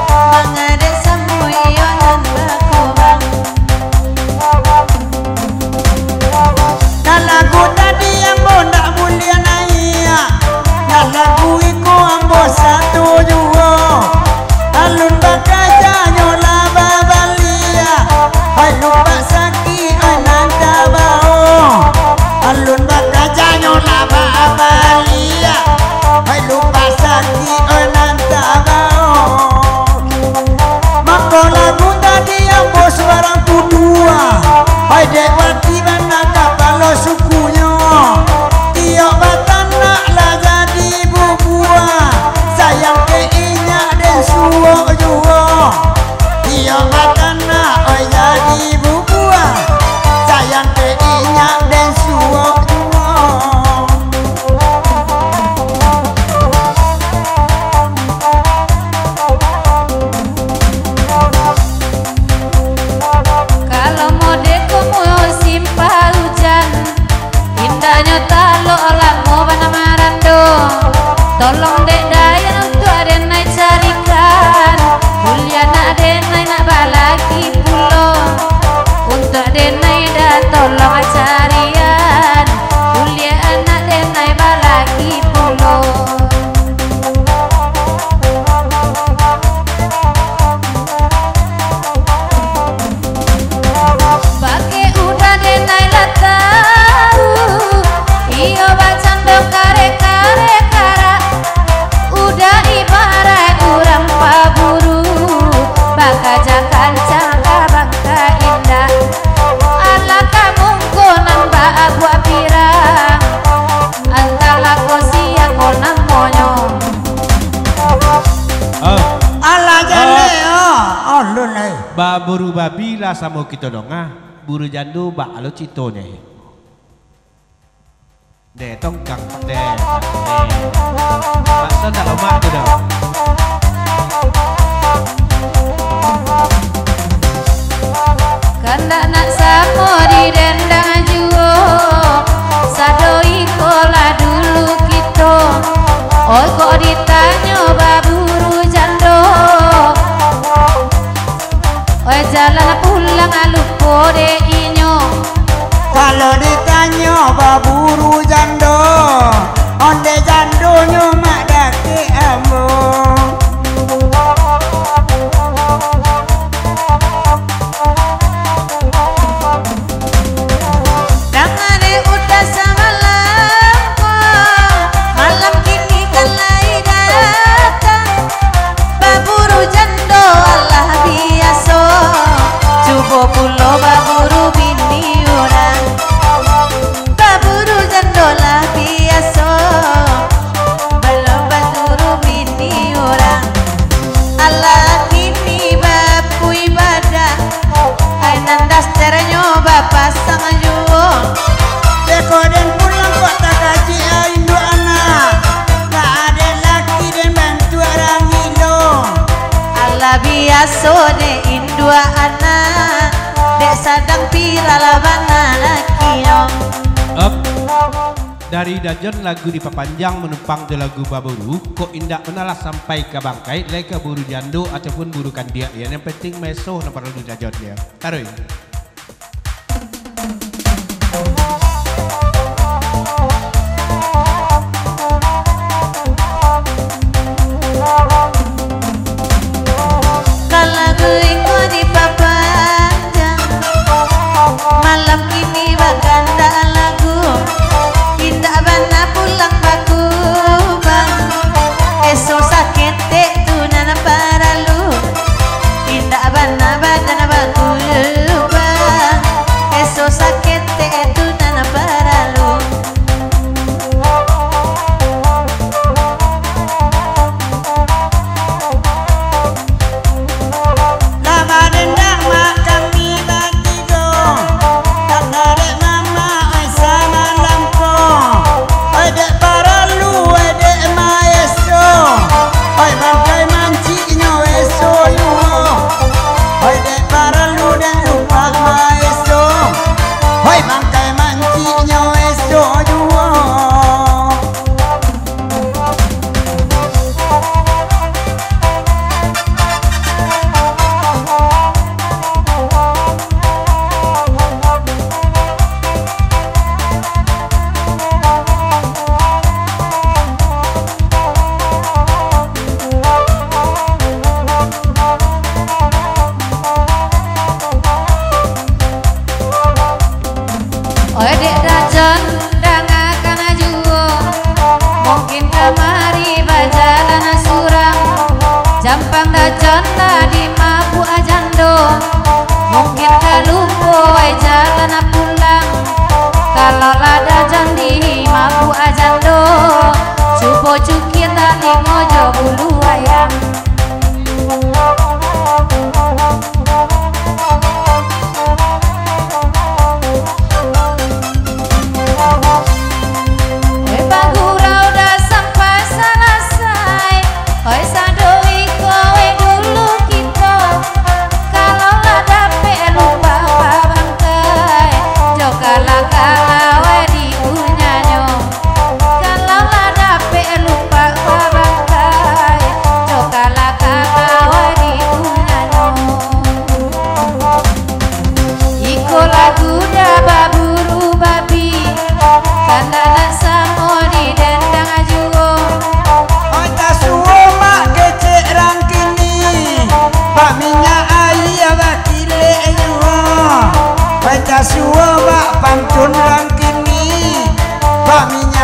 Mangadek samuik yo nan bakubang. Nan lagu tadi ambo ndak buliah naiak, nan lagu iko ambo sato juo. Alun bakajanyo lah babaliak, hai lupak sakik ai nan tabao. Alun bakajanyo lah babaliak, hai lupak sakik ai nan tabao. Mako lagu tadi ambo surang tuduah. Hai dek Wati bana kapalo sukunyo. Tiok batanak lah jadi bubuah. Sayang ka inyak den suok juo. Tiok batanak oi jadi bubuah. Sayang ka inyak den suok juo. Kalau mode ko musim paujan, indaknyo talok lamo bana marando. Tolong dek Dayan untuak denai carikan, buliah nak denai nak balaki pulo. Untuak denai Da tolong carian, buliah nak denai balaki pulo. Bakeh udah denai lah tau, iyo bacando kareh-kareh karak. Udah ibarat urang paburu, bakaja kancang ka bangka indak. Alah ka mungko nan baabuak pirang, antahlah ko sia ko namonyo. Ah. Alah jaleh, oh, alun ai. Baburu babi lah samo kito dongah, buru jando baa lo caritonyo. Deh, tongkang, deh, deh. Bakso ndak lomak tu doh. Kandak nak samo didendang juo, sado iko lah dulu kito. Oi, kok ditanyo baburu jando. Oi, jalan pulang lupo dek inyo. Kalau ditanyo baburu jando, ondeh jandonyo mak dakek ambo. Danga dek udah samalam ko, malam kini kan lai datang. Baburu jando alah biaso, cubo pulo baburu bini urang. Baburu jando lah biaso, balun baburu bini urang. Alah kini bapuih badan, ai nan dastanyo bapasang juo. Beko den pulang kok takajik, ai induak anak. Lah ado laki den bantuak rang ilo. Alah biaso dek induak anak, dek sadang viral bana lakinyo. Up. Dari Dajon lagu dipapanjang manumpang jo lagu baburu, kok indak manalah sampai ka bangkaik, lai ka buru jando ataupun buru kandiak, yang, yang penting maeso nan paralu di Dajon dia. Taruih. Kalau lagu iko dipapanjang, malam kini bagandak lagu, indak bana pulang bakubang. Eso saketek tu nan paralu, indak bana badan bakubang.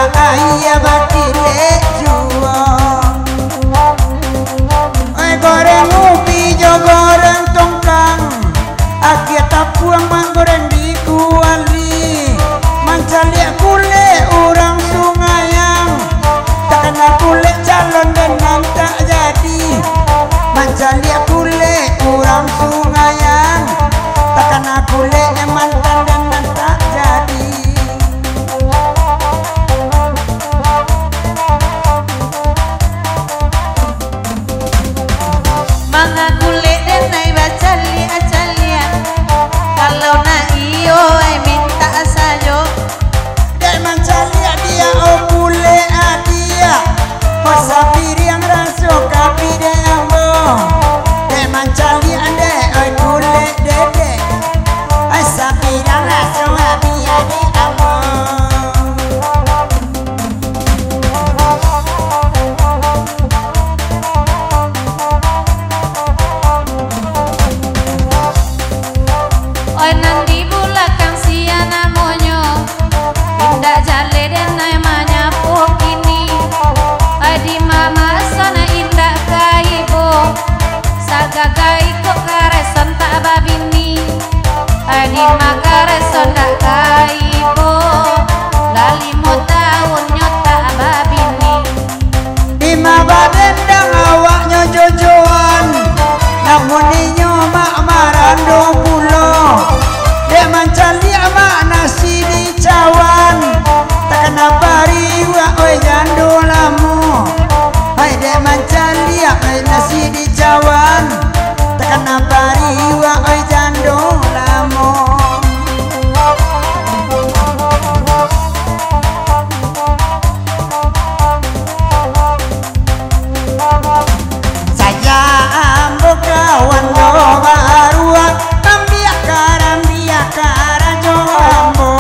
Aia bakilek juo. Oi, goreng ubi jo goreng tongkang, akia tapuang manggoreng di kuali. Mancaliak kulek urang Sungayang, takana kulek calon den nan tak jadi. Mancaliak kulek urang Sungayang, takana kulek mantan den nan tak jadi. Manga kulek den ai bacaliak-caliak, kalau nak iyo ai mintak sajo. Dek mancaliak diak, oh kulek adiak, oh sapiriang raso kapi dek ambo. Dek mancaliak dek, oi kulek dedek, oi sapiriang raso kapi dek ambo. Oi, nan di bulakang sia namonyo, indak jaleh den ai manyapo kini. Oi, di ma maso nan indak ka ibo, sagagai kok kareson tak babini. Oi, di ma kareson dak ka ibo, lah limo taun nyo tak babini. Dima badendang awaknyo jojoan, namun inyo mak marando pulo. Dek mancaliak mak nasi di cawan, takana pariuak oi jando lamo. Hai dek mancaliak oi nasi di cawan, takana pariuak oi jando lamo. Saja ambo kawan do baruak, ambiak karambiak karajo ambo.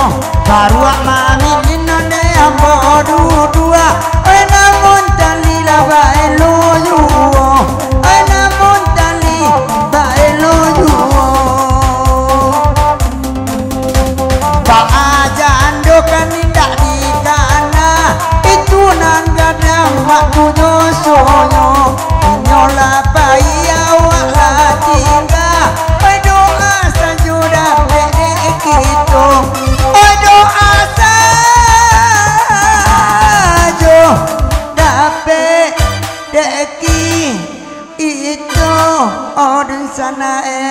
Baruak mamilin onde ambo dudua, oi namun tali lah baelo juo, oi namun tali baelo juo. Baa jando kan indak dikana, itu nan gadang waktunyo sonyo. Inyo lah pai awak lah tingga, oi doa sajo dapek dek kito, oi doa sajo dapek dek kito, oh dunsanak e.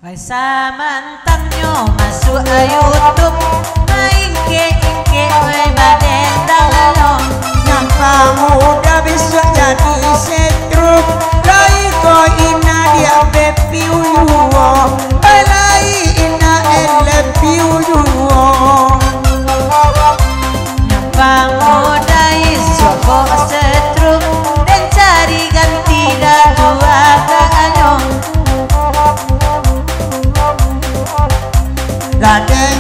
Ai samantannyo masuak YouTube, maingkek-ingkek wai badendang lo. Nan pamuda bisuak jadi setruk, lai ko ina diak bepiu juo, ai lai ina elepiu juo. Nyo pamodai sobok setruk, den cari ganti datuak agaknyo. Lah den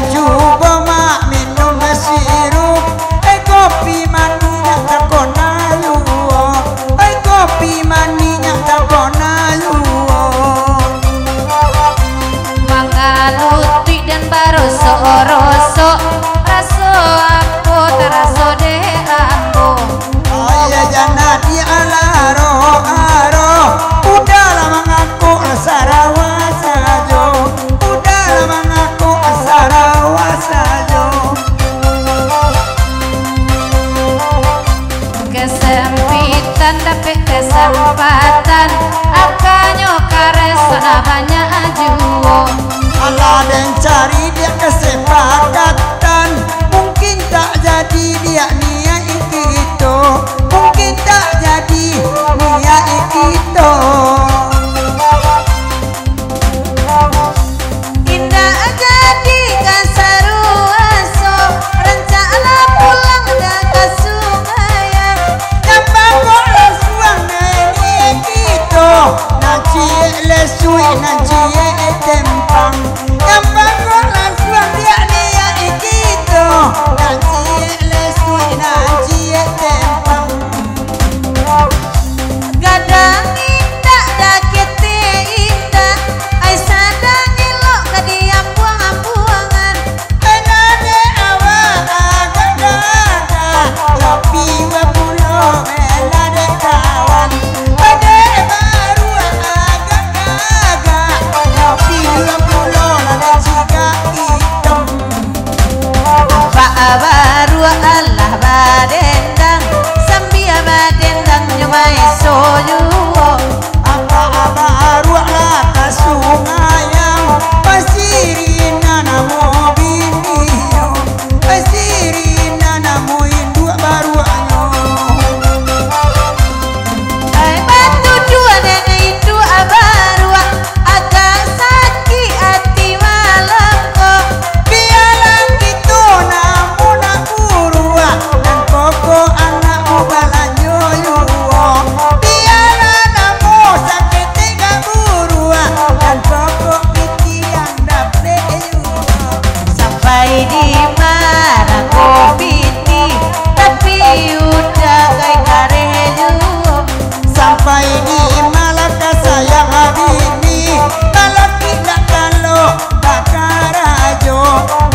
Ai di Marangko Piti, tapi udah gai kareh juo. Sampai di Malaka sayang bini, malaki ndak talok bakarajo,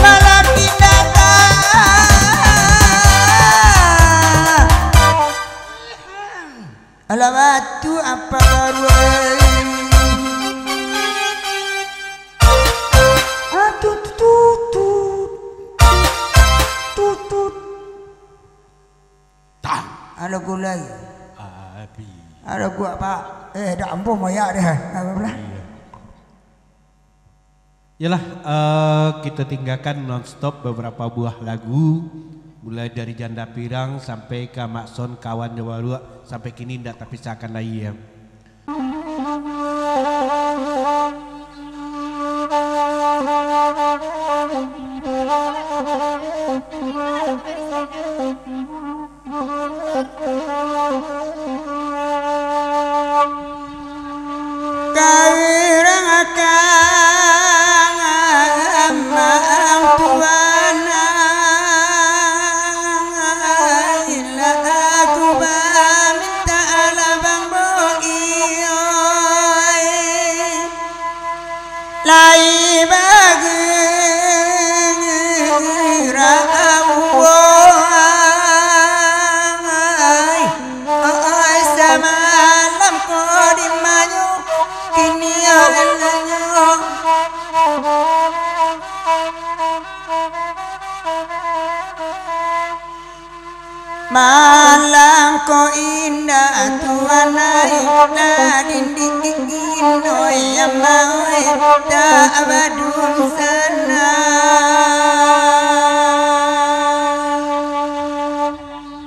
malaki ndak ta-, alah batu apa baru ai. Ah, tut, tut, tut. Tut, tut. Tang. Alah gulai. Abi. Alah gua, Pak. Eh, dak ambo mayak deh. Apa pula? Iya. Yalah, eh, kita tinggalkan nonstop beberapa buah lagu, mulai dari Janda Pirang sampai ka Mak Son kawan jo Waruak, sampai kini ndak tapisahkan lai, ya. Kawirangakan amang tuan, aku baminta labang boioi. Lai bagirau, oi, oi, samalam ko dimanyo, kini alanyo. Malang ko indak tuan ai, lah dinding oi amang oi, tak badunsanak.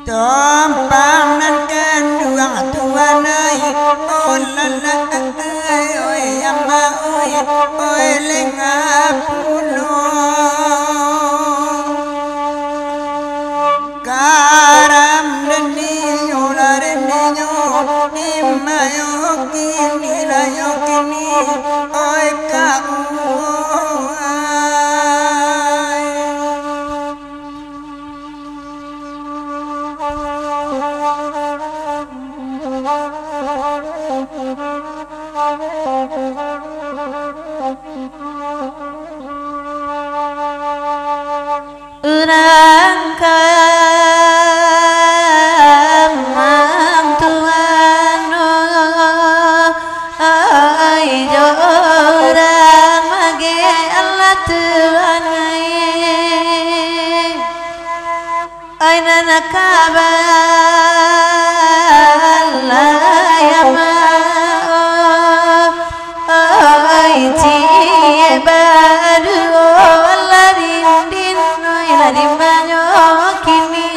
Tompang nan kanduang tuan ai, oh lalah ai, oi amang oi, oi lengah pulo. Karam dendinyo lah dendinyo, dimayo kini lah yo kini, oi ka uwai. Urang kamang tuan, ai jo urang mageh Allah tuan ai. Ai nan kabalai amang, ai ciek baduo lah dindin, oi lah dimanyo kini.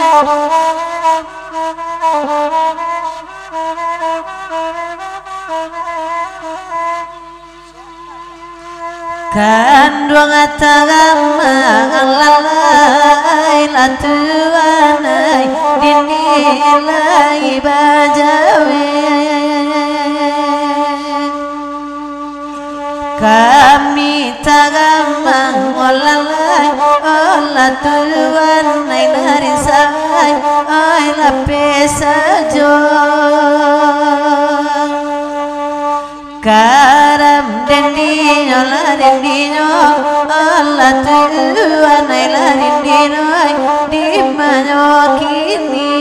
Kanduang tagamang lalai lah tuan ai, dini lai bajawek. Kami tagamang lalai, oh lah tuan ai, lah rinsai, ai lapeh sajo. Karam dendinyo lah dendinyo, Allah tuan ai lah dendinyo, dimanyo kini.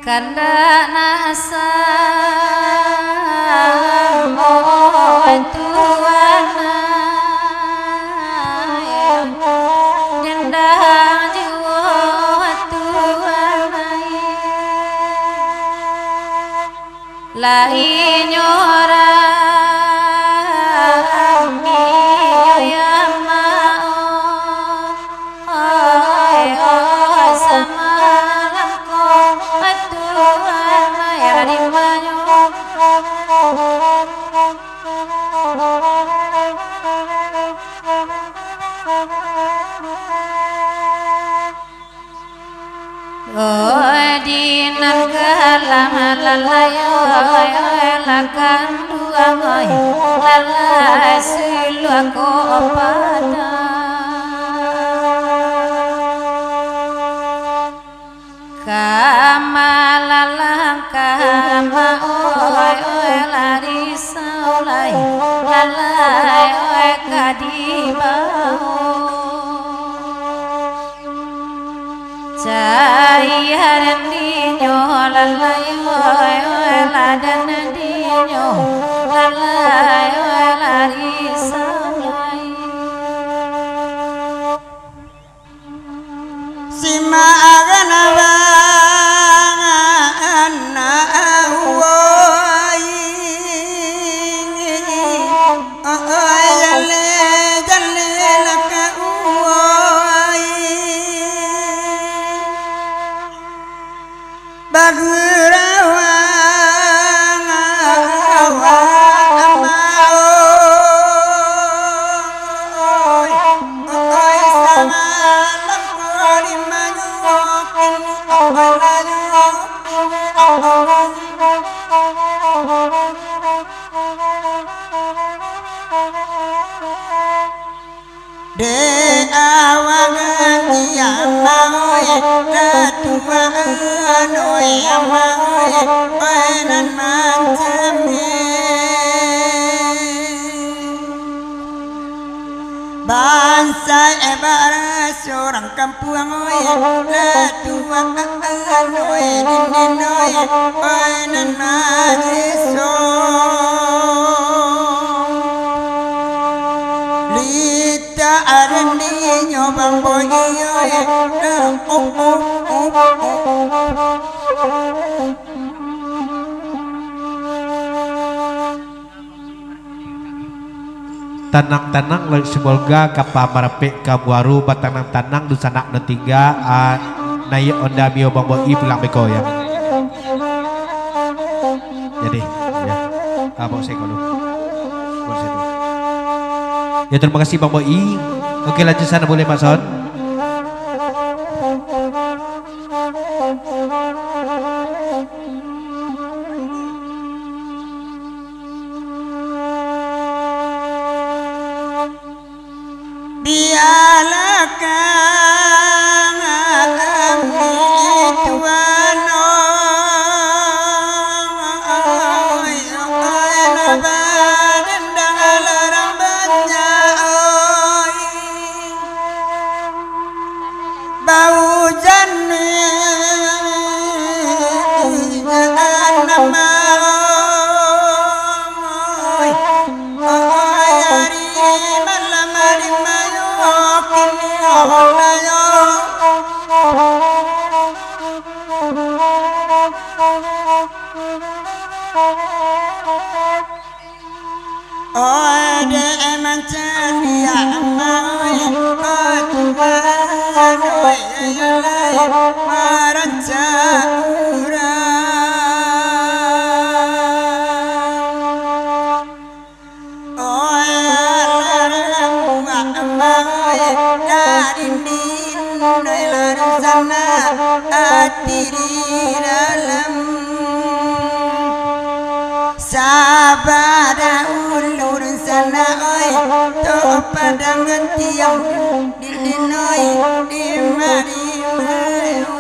Kandak nak samo tuan ai, dendang juo tuan ai. Lainyo rami yo amang, oi, oi, samalam ko aturan mayar di manyo. Di nan kalam lalai, oi, oi, lah kanduang, oi, lalai siluako padang. Kama lalang kama, oi, oi, lah risau lai, lalai, oi, ka dibawo. Cairan dinyo lalai, oi, oi, ladan dinyo lalai, oi, lah risau lai. Simak agan abang anak uwai. Oi, jale, jale lah ka uwai. Bagurawang awak amau. Oi, sama bangko di manyukin, oi, manyukin, oi. Dek awak kiamat, lah tuo anoi amai, oi, nan mancameh. Bansaik bara surang kampuang, oi, lah tuo anoi dindin, oi, oi, nan majiso. Li tak arendinyo bang boy, iyo, eh. Tanang-tanang Laut Sibolga, kapa marapek ka muaro, batanang-tanang dunsanak nan tingga, ah, naiak onda mio bang boy pulang beko, ya. Jadi, ya. Ah, bawa saya kalau. Bawa saya dulu. Ya, terima kasih, Bang Boi. Oke, lanjut sana boleh, Mak Son. Biarlah kami tuan, oi, oi, badendang larang banyak, oi. Baujan ni nama, oi. Oi, ari malam, ari mayo, kini mayo. Oi, dek mancaliak, oi, oi, Tuhan, oi, lai marancak urang. Oi, alah rambuak amai, dari dindoi lalu sana, ati di dalam. Sabada ulun sana, oi, to padang tiang, di dinoi, di mari mayu.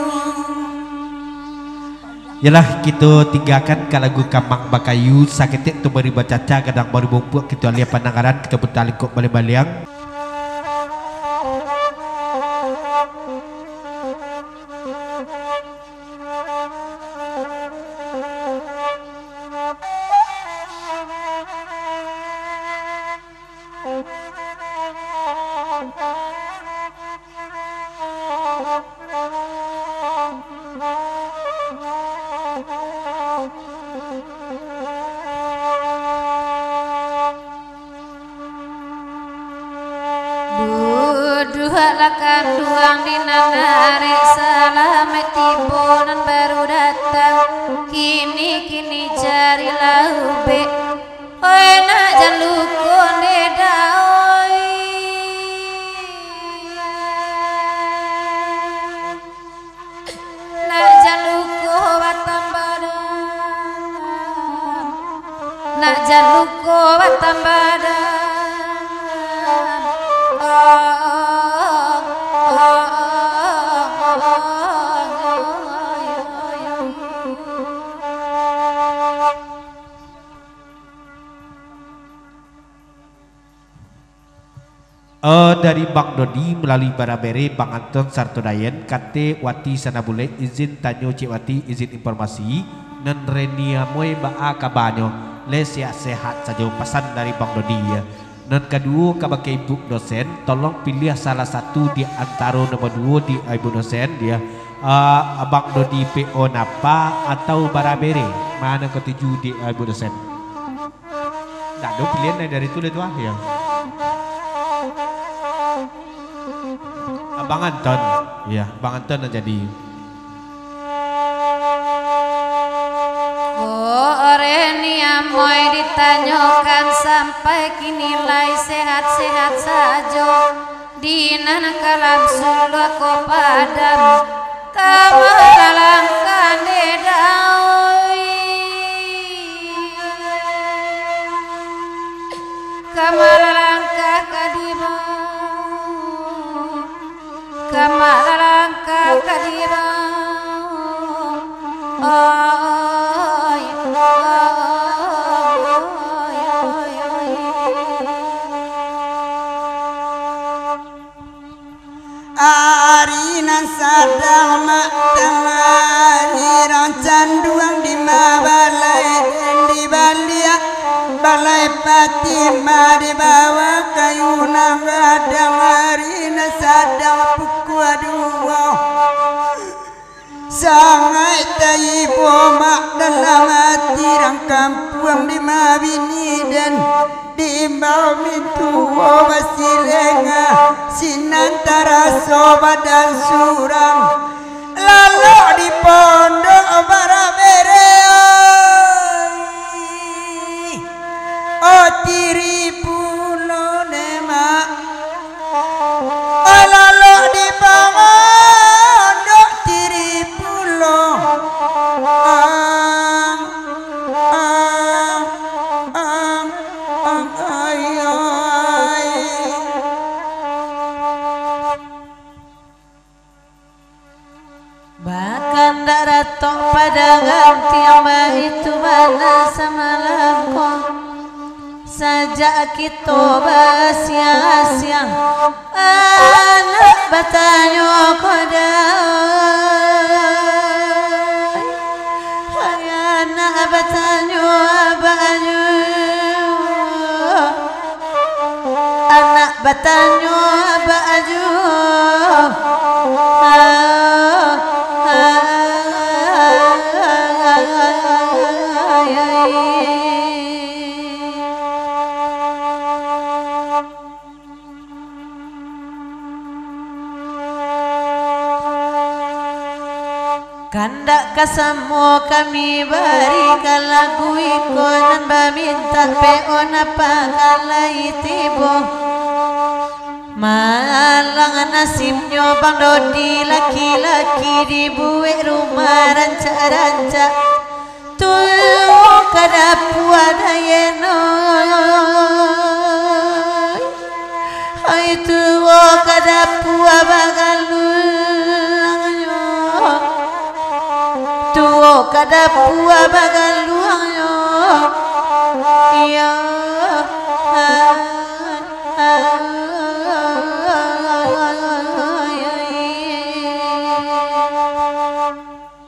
Yolah, kito tinggakan ka lagu Kamang Bakayu, saketek tu bari bacaca, gadang bari bumpuak, kito alih pandangaran, kito puta lingkuak baliang-baliang. Duduaklah kanduang di nan arek, salamaik tibo nan baru datang. Kini-kini carilah ubek. Oi, nak jan luko nde dao, oi. Nak jan luko Eh, dari Bang Dodi malalui barabere Bang Anton sarato Dayen, kate Wati Sanabulek, izin tanyo Cik Wati, izin informasi, nan Reni Amoy baa kabanyo, le sehat-sehat sajo, pasan dari Bang Dodi, ya. Nan kaduo, kabake Ibu dosen, tolong piliah salah satu di antaro nomor duo di, eh, Ibu dosen, ya. Eh, Abang Dodi P O Napa atau Barabere? Mano katuju di, eh, Ibu dosen? Ndak ado pilihan lain dari tu, dari tu ah, ya. Abang Anton. Ya, Abang Anton nan jadi. Ko Reni Amoy ditanyokan sampai kini lai sehat-sehat sajo. Di nan kalam suluah ko padam, ka malalangkah dek dau. Ka malalangkah ka dibao, ka malalangkah ka dibao. Oi, oi, oi, oi. Ari nan sadang matang, ari rancanduang di mabalai, di baliak balai pati ma dibawa kayu nan gadang, ari nan sadang pukua duo. Sangaik taibo mak dalam ati rang kampuang di mabini den, diimbau mintuo basilenga, sinan taraso badan surang, lalok di pondok barabere. Oh, tiri pulo ne mak. Alalok di pangandok tiri pulo. Ang, ang, ang, ang, ai, ai. Bakandak ratok pada gantiang, baitu bana samalam ko. Sajak kito basiang-asiang, anak batanyo ko dai. Hai anak batanyo abaknyo. Anak batanyo bak ajo. Kandak ka samo kami barikan lagu iko nan bamintak P O Napa ka lai tibo. Malang nasibnyo Bang Dodi, laki-laki dibuek rumah rancak-rancak. Tuo ka dapua Dayen, oi. Hai tuo ka dapua bagaluangnyo. Tuo ka dapua bagaluangnyo. Iyo.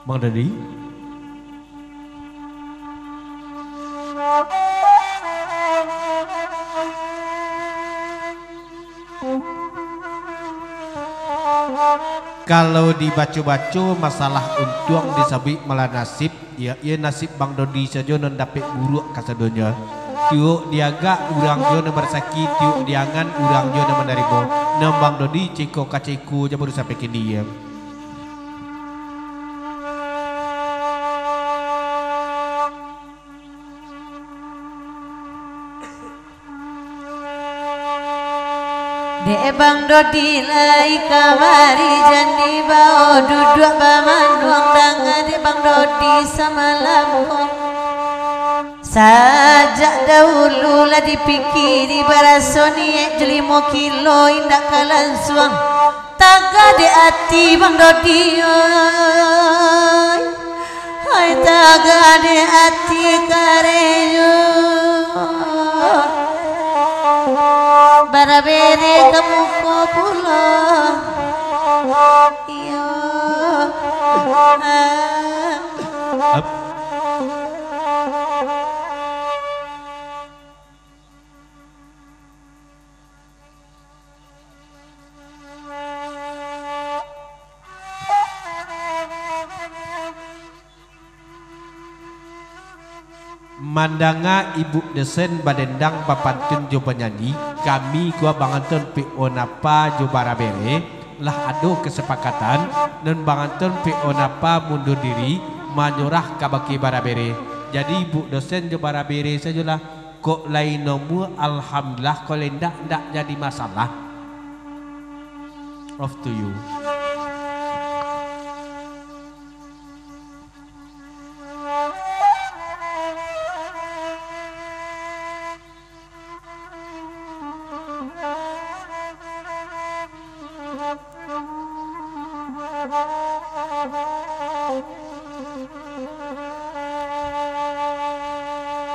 Bang Dodi. Kalau dibaco-baco masalah untuang disabuik malah nasib, ya, iyo nasib Bang Dodi sajo nan dapek buruak kasadonyo. Tiok diagak urang jo nan barasaki, tiok diangan urang jo nan manarimo. Nan Bang Dodi ceko ka ceko jo baru sampai kini, ya. Dek Bang Dodi lai kamari, jan dibao duduak bamanuang, danga dek Bang Dodi samalam ko. Sajak dahulu lah dipikiri, baraso niaik jo limo kilo indak ka lansuang. Tagah dek ati Bang Dodi, oi. Hai tagah dek ati karejo. Barabere ka muko pulo. Iyo. Ah. Ap. Mandanga Ibuk Dosen badendang, bapantun jo banyanyi, kami ko Bang Anton P O Napa jo Barabere lah ado kasapakatan, nan Bang Anton P O Napa mundur diri, manyurah kabake Barabere. Jadi, Ibuk Dosen jo Barabere sajolah. Kok lai nomor, alhamdulillah, kalau indak, indak jadi masalah. Off to you.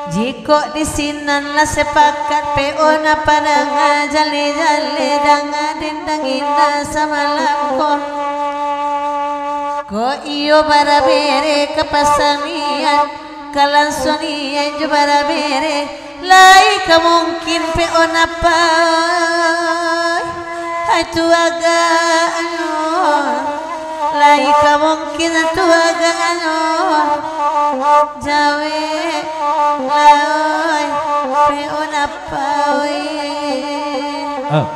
Jikok di sinan lah sapakat, P O Napa danga jale-jale, danga dendang indak samalam ko. Ko iyo Barabere ka pasa niaik, ka lansuang niaik jo Barabere. Lai ka mungkin P O Napa, ai, tu agaknyo. Lai ka mungkin tu agaknyo. Jawek lai P O Napa, oi. Ah.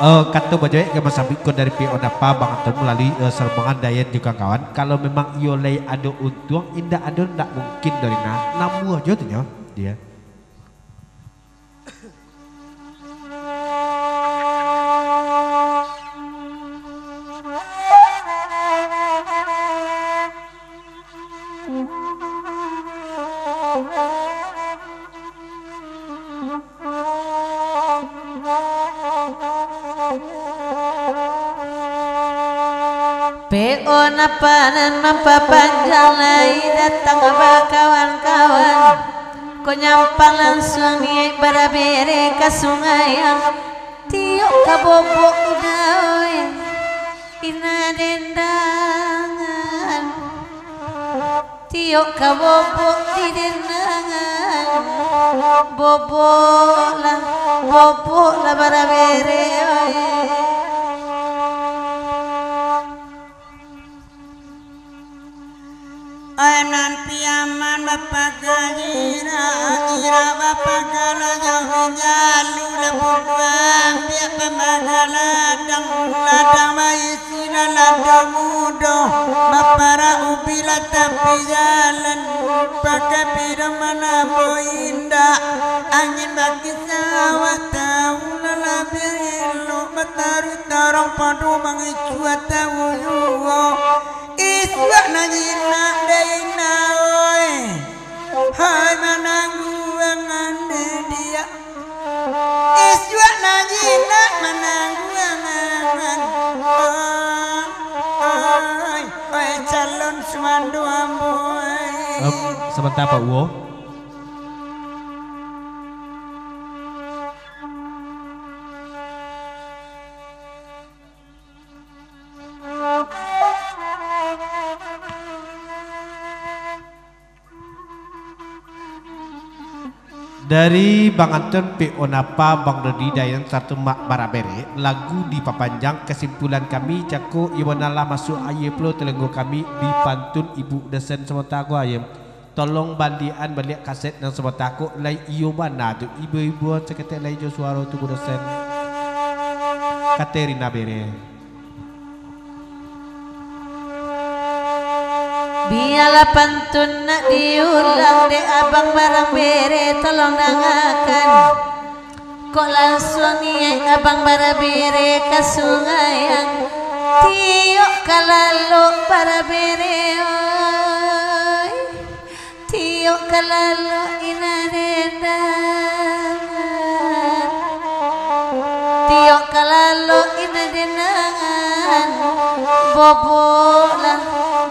Eh, kato bajawek ka masambik ko dari P O Napa Bang Anton malalui, eh, sarombongan Dayan jo kawan-kawan. Kalau memang iyo lai ado untuang, indak ado ndak mungkin dari na-, namuah jo tu nyo, dia. P O Napa nan mampapanjang, lai datang bakawan-kawan. Ko nyampang lansuang niaik Barabere ka Sungai Ang. Tiok ka bobok udah, oi, ina dendangan. Tiok ka bobok di dendangan. Bobok lah, bobok lah Barabere, oi. Ai nan Piaman bapaga ira, ira bapaga lajang, jalu lah buduang, biak pamaga ladang, ladang baisi lah lado mudo, baparak ubi lah tapi jalan, pakai pidong manabo indak, angin bakisa awak tahu lah labiah elok, bataruih tarang pado mangicuah tahu juo. Isuak nan jinak dek ina, oi. Hai manangguangan dek diak. Isuak nan jinak manangguangan. Oi, oi, calon sumando ambo, oi. Em, sabanta, Pak Uwo. Dari Bang Anton, P O Napa, Bang Dodi Dayan, sarato Mak Barabere, lagu dipapanjang, kasimpulan kami, cako iyo bana lah masuak aia pulo talinggo kami, dipantun Ibuk Dosen sabanta ko, aia. Tolong bandiakan baliak kaset nan sabanta ko, lai iyo bana tu, ibo-iboan saketek lai jo suaro tu, Ibuk Dosen. Katerina Bere. Bialah pantun nak diulang dek Abang Barabere, tolong dangakan. Kok lansuang niaik Abang Barabere ka Sungai Ang. Tiok ka lalok Barabere, oi. Tiok ka lalok ina dendangan. Boboklah,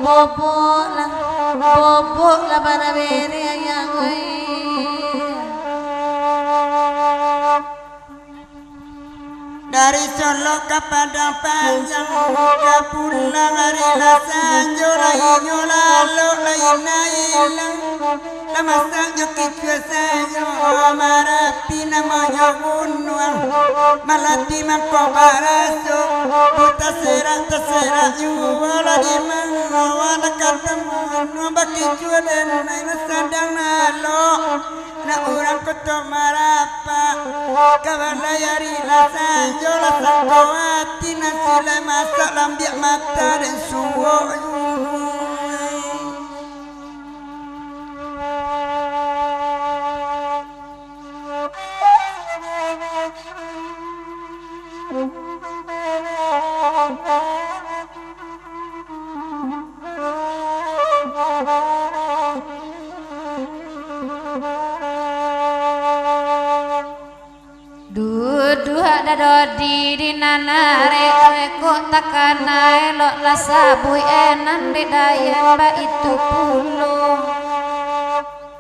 boboklah, boboklah bara bere ayang ai. Dari Solok ka Padang Panjang, ka pulang ari lah sanjo, lah inyo lalok, lah inai ilang. Lah masak jo kicua sajo, Marapi namonyo gunuang, Malati mangko baraso, buta serak taserak juo, lah di mano lah katamu, bakicua den ai lah sadang nalok. Nak urang Koto Marapak, ka balai ari lah sanjo, lah sangko ati nasi lai masak, lambiak mata den suok. Duduak Dadodi di nan arek, kok takana elok lah sabuik, eh, nan dek Dayan baitu pulo.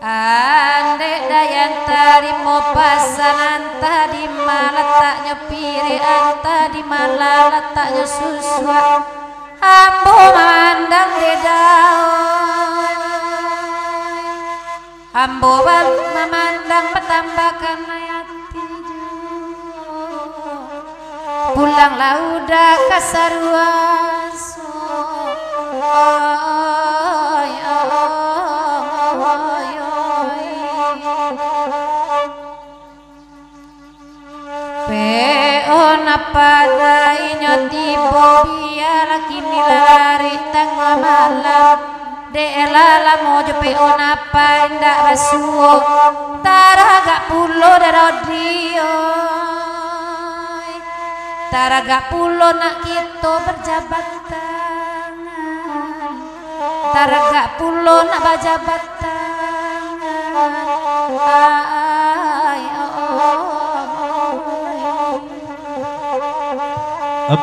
Andek Dayan tarimo pasan, antah di ma lataknyo pirek, antah di ma lataknyo susuak. Ambo mamandang dedai. Ambo ba-, mamandang batambahkan ati juo. Pulang lah udah ka saruaso. Oi, oi, oi, oi. Peon apo lai nyo tibo, bialah kini lah larek tangah malam. Dek lah lamo jo peon apo indak basuo. Taragak pulo Dadodi oi. Taragak pulo nak kito bajabat tangan. Taragak pulo nak bajabat tangan. Ai, oh, oh, oh. Ep.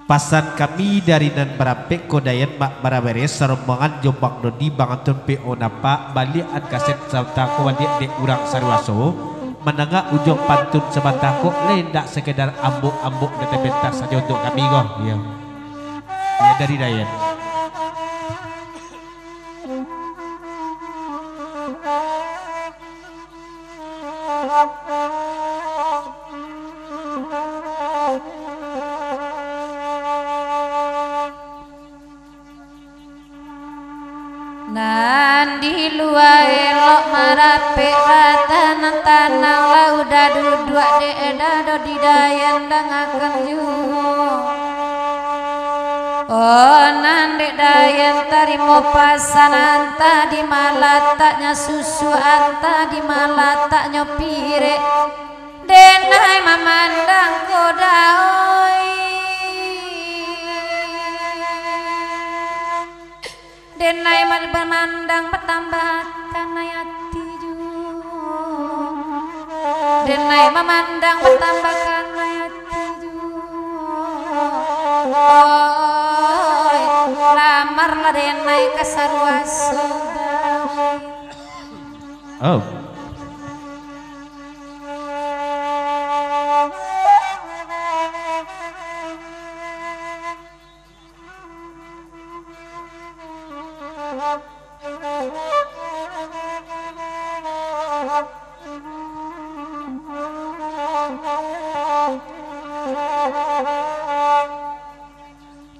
Pasan kami dari nan barampek ko, Dayan Mak Barabere, sarombongan jo Bang Dodi, Bang Antun P O Napak, baliak-an kaset sabanta ko baliak dek urang saruaso, mandanga ujuang pantun sabanta ko, lai ndak sakedar ambok-ambok nan tapentas sajo untuak kami ko. Iyo. Iyo, dari Dayan. Nan di lua elok marapek, tanang-tanang lah udah duduak, dek Dado di Dayan dangakan juo. Oh, nan dek Dayan tarimo pasan, antah di ma lataknyo susu, antah di ma lataknyo pirek. Denai mamandang ko dao oi. Denai ma-, mamandang batambah kanai ati juo. Denai mamandang batambah kanai ati juo. Oi, lamarlah denai ka saruaso. Oh.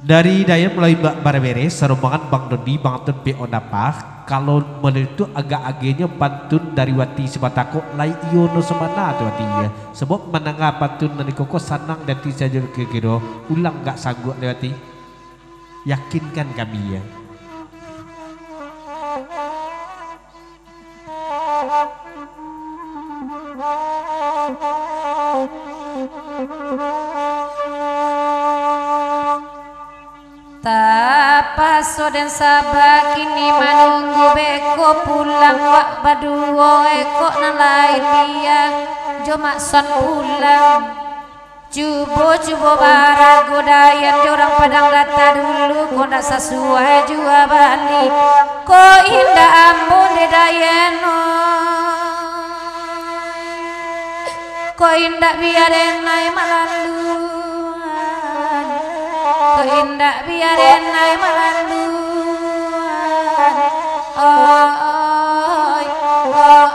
Dari Dayan malalui Mak Barabere, sarombongan Bang Dodi, Bang Tun P O Napak. Kalau model tu agak agiahnyo pantun dari wati sabatako lai iyo no samana tu wati, yo. Sabab mandanga pantun nan iko ko sanang di ati sajo kiro-kiro, ulang gak sangguak lai wati. Yakinkan kami, yo. Tapaso den saba kini manunggu beko pulang, wak baduo ekok nan lain diang jo makson pulang. Cubo-cubo barago Dayan jo urang Padang Data dulu, ko ndak sasuai jua bali, ko indak ambo dek Dayan, oi. Ko indak biaden ai malaluan, ko indak biaden ai malaluan. Oi,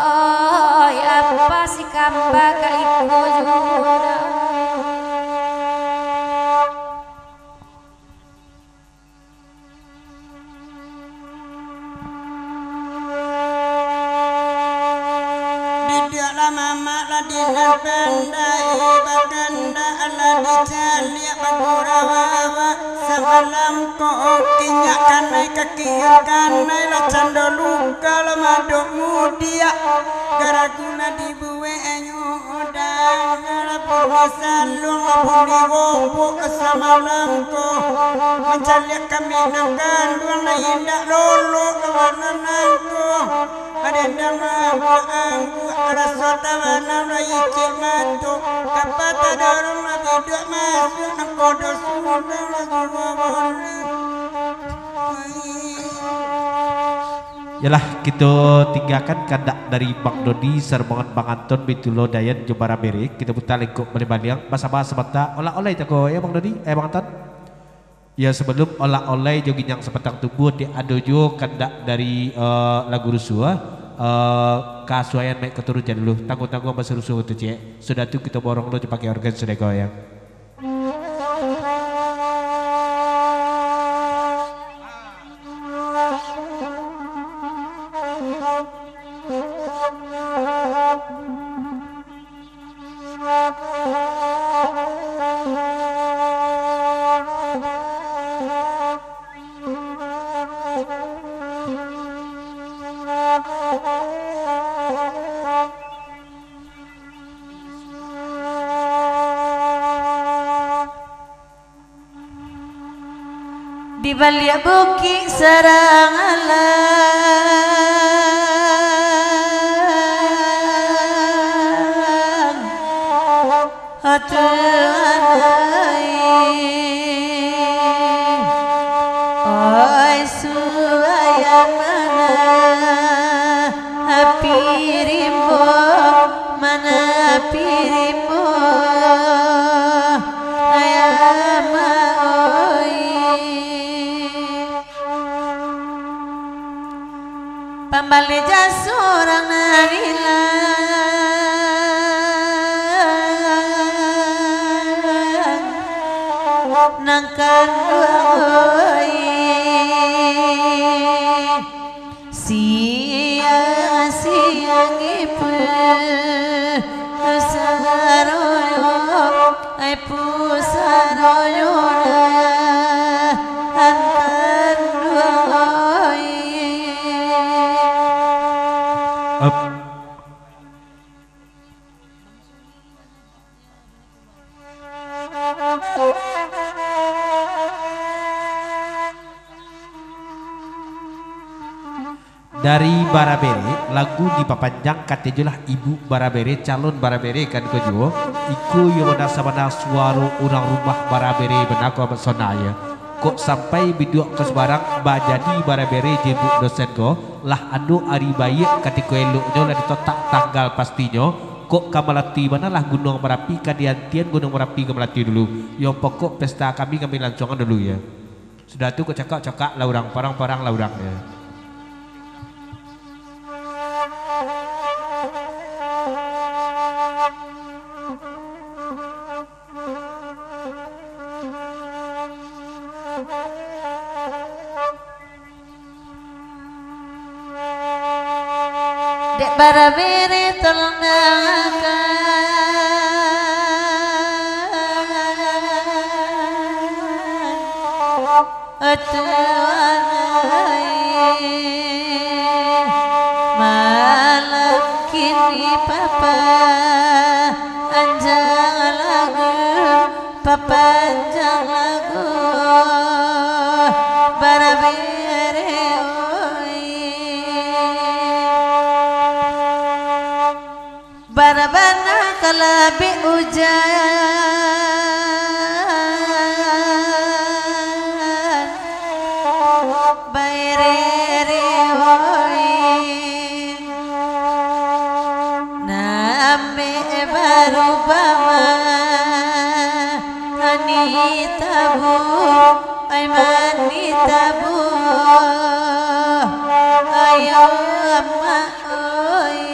oi, apa si kamba ka iko juo. Didiak lah mamak lah dinan pandai, bagandak lah dicaliak bagurawa-rawa. Samalam ko okinyak kanai kakian kanai lah cando luka lah madok mudiak. Garagu lah dibuek anyo Udah lah bunyi saluang, lah bunyi wombok, samalam ko mancaliak kami nan kanduang, lah indak lolok ka malam nangko. Adendang lah angguak-angguak, raso tabanam lah icik mato, kapatah dorong lah biduak masuak, nangko dosuang lah juo boleh. Yolah, kito tinggakan kandak dari Bang Dodi sarombongan Bang Anton, Baitulo, Dayan, jo Barabere. Kito puta lengkok baliang-baliang, basaba sabanta. Olak-olai tako, yo, Bang Dodi, eh, Bang Anton? Yo, sabalum olak-olai jo ginyang sapatang tumbuah, ti ado juo kandak dari, eh, lagu rusuah, eh, kasuaian maik ka turun jan dulu. Tangguang-tangguang basarusuah tu, ciek. Sudah tu kito borong lo jo pakai organ sudah ko, yo. Di baliak bukik sarang alang, oh Tuhan ai. Oi suai amana api rimbo, mana api rimbo, ai ama oi. Pambali jaso urang nan ilang, nan kanduang oi. Siang-siang ipu saroyo, ai pusaro yo lah antan duo oi. Ap. Dari Barabere, lagu dipapanjang, kato jolah ibu Barabere, calon Barabere kan ko juo. Iko iyo bana sabana suaro urang rumah Barabere bana ko, Amat Sona, yo. Kok sampai biduak ka subarang, bajadi Barabere jo ibu dosen ko, lah ado ari baiak, katiko eloknyo lah ditotak tanggal pastinyo, kok ka Malati bana lah Gunuang Marapi, ka diantian Gunuang Marapi ka Malati dulu. Yo pokok pesta kami, kami lansuangan dulu, yo. Sudah tu, kok cakak-cakak lah urang, parang-parang lah urang, yo. Dek barabere tolong dangakan, o tuan ai. Malam kini papa anjang lagu, papanjang lagu, barabere oi. Barabana kalabik ujan, baerere oi. Nan ambek barubah mah, mani tabu, ai mani tabu, ayo amak oi.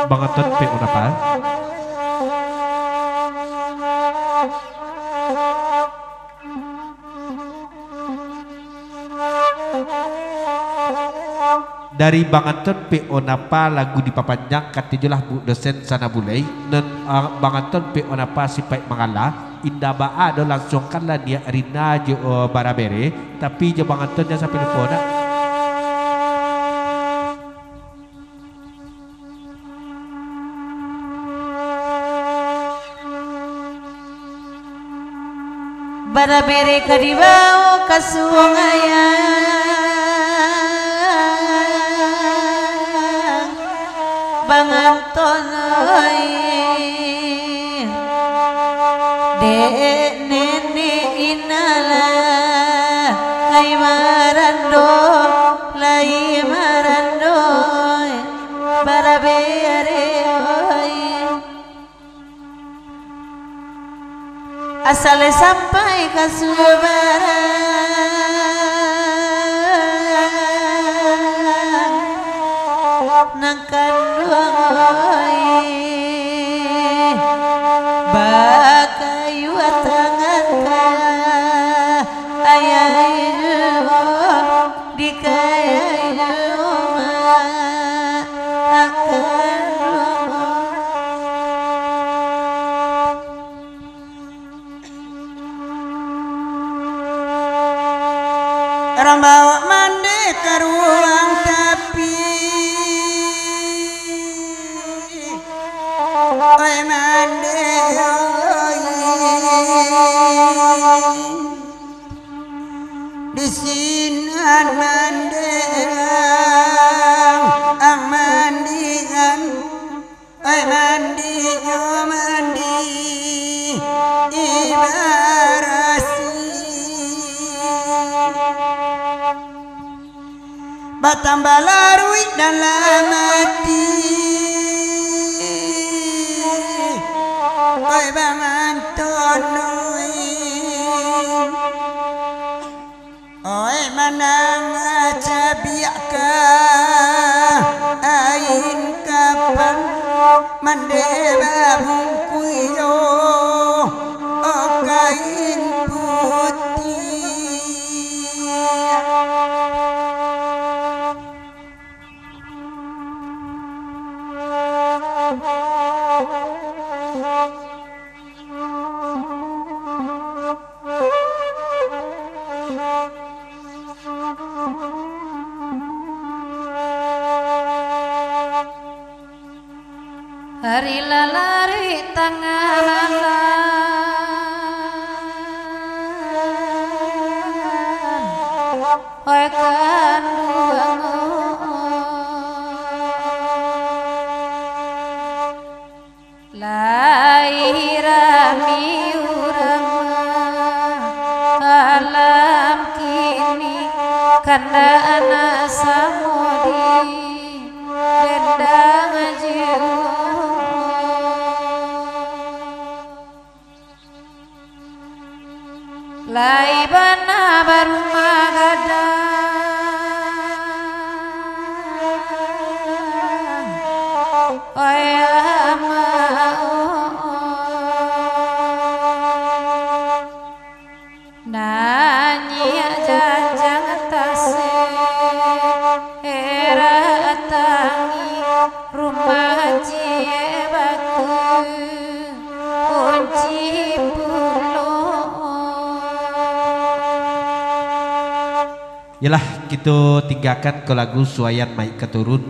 Bangaton P O Napa. Dari Bangaton P O Napa lagu dipapanjang, kato juolah Bu Dosen Sana Bulai, nan, ah, Bangaton P O Napa sipaik mangala, indak baa doh langsuangkanlah niaik Rina jo, oh, barabere, tapi jo Bangaton jan sampai lupo nak. Barabere ka dibao ka sungai, Bangaton oi. Dek nenek inaklah, lai marando, lai marando, barabere oi. Asa lai sampai ka subarang nan kanduang oi, bakayua tangan ka ayah juo. Dikayai umak akan. Urang baok mandi ka ruang tapi, oi mandi, oi. Di sinan mandian, ang mandian, ai mandi nyo mandi barasi. Batambah laruik dalam ati, oi banganton oi. Oi manang cabiak ka ain kapan, mande babungkuih jo kain putiah. Ari lah larik tangah malam, oi kanduang. Lai rami urang alam kini, kandak anak samo di dendang juo. Lai bana barumah gadang, oi amak, oh, oh. Nanyia janjang tasik, erak tangi rumah ciek batu, kunci pulo. Yalah, kito tinggakan ko lagu suayan maik ka turun.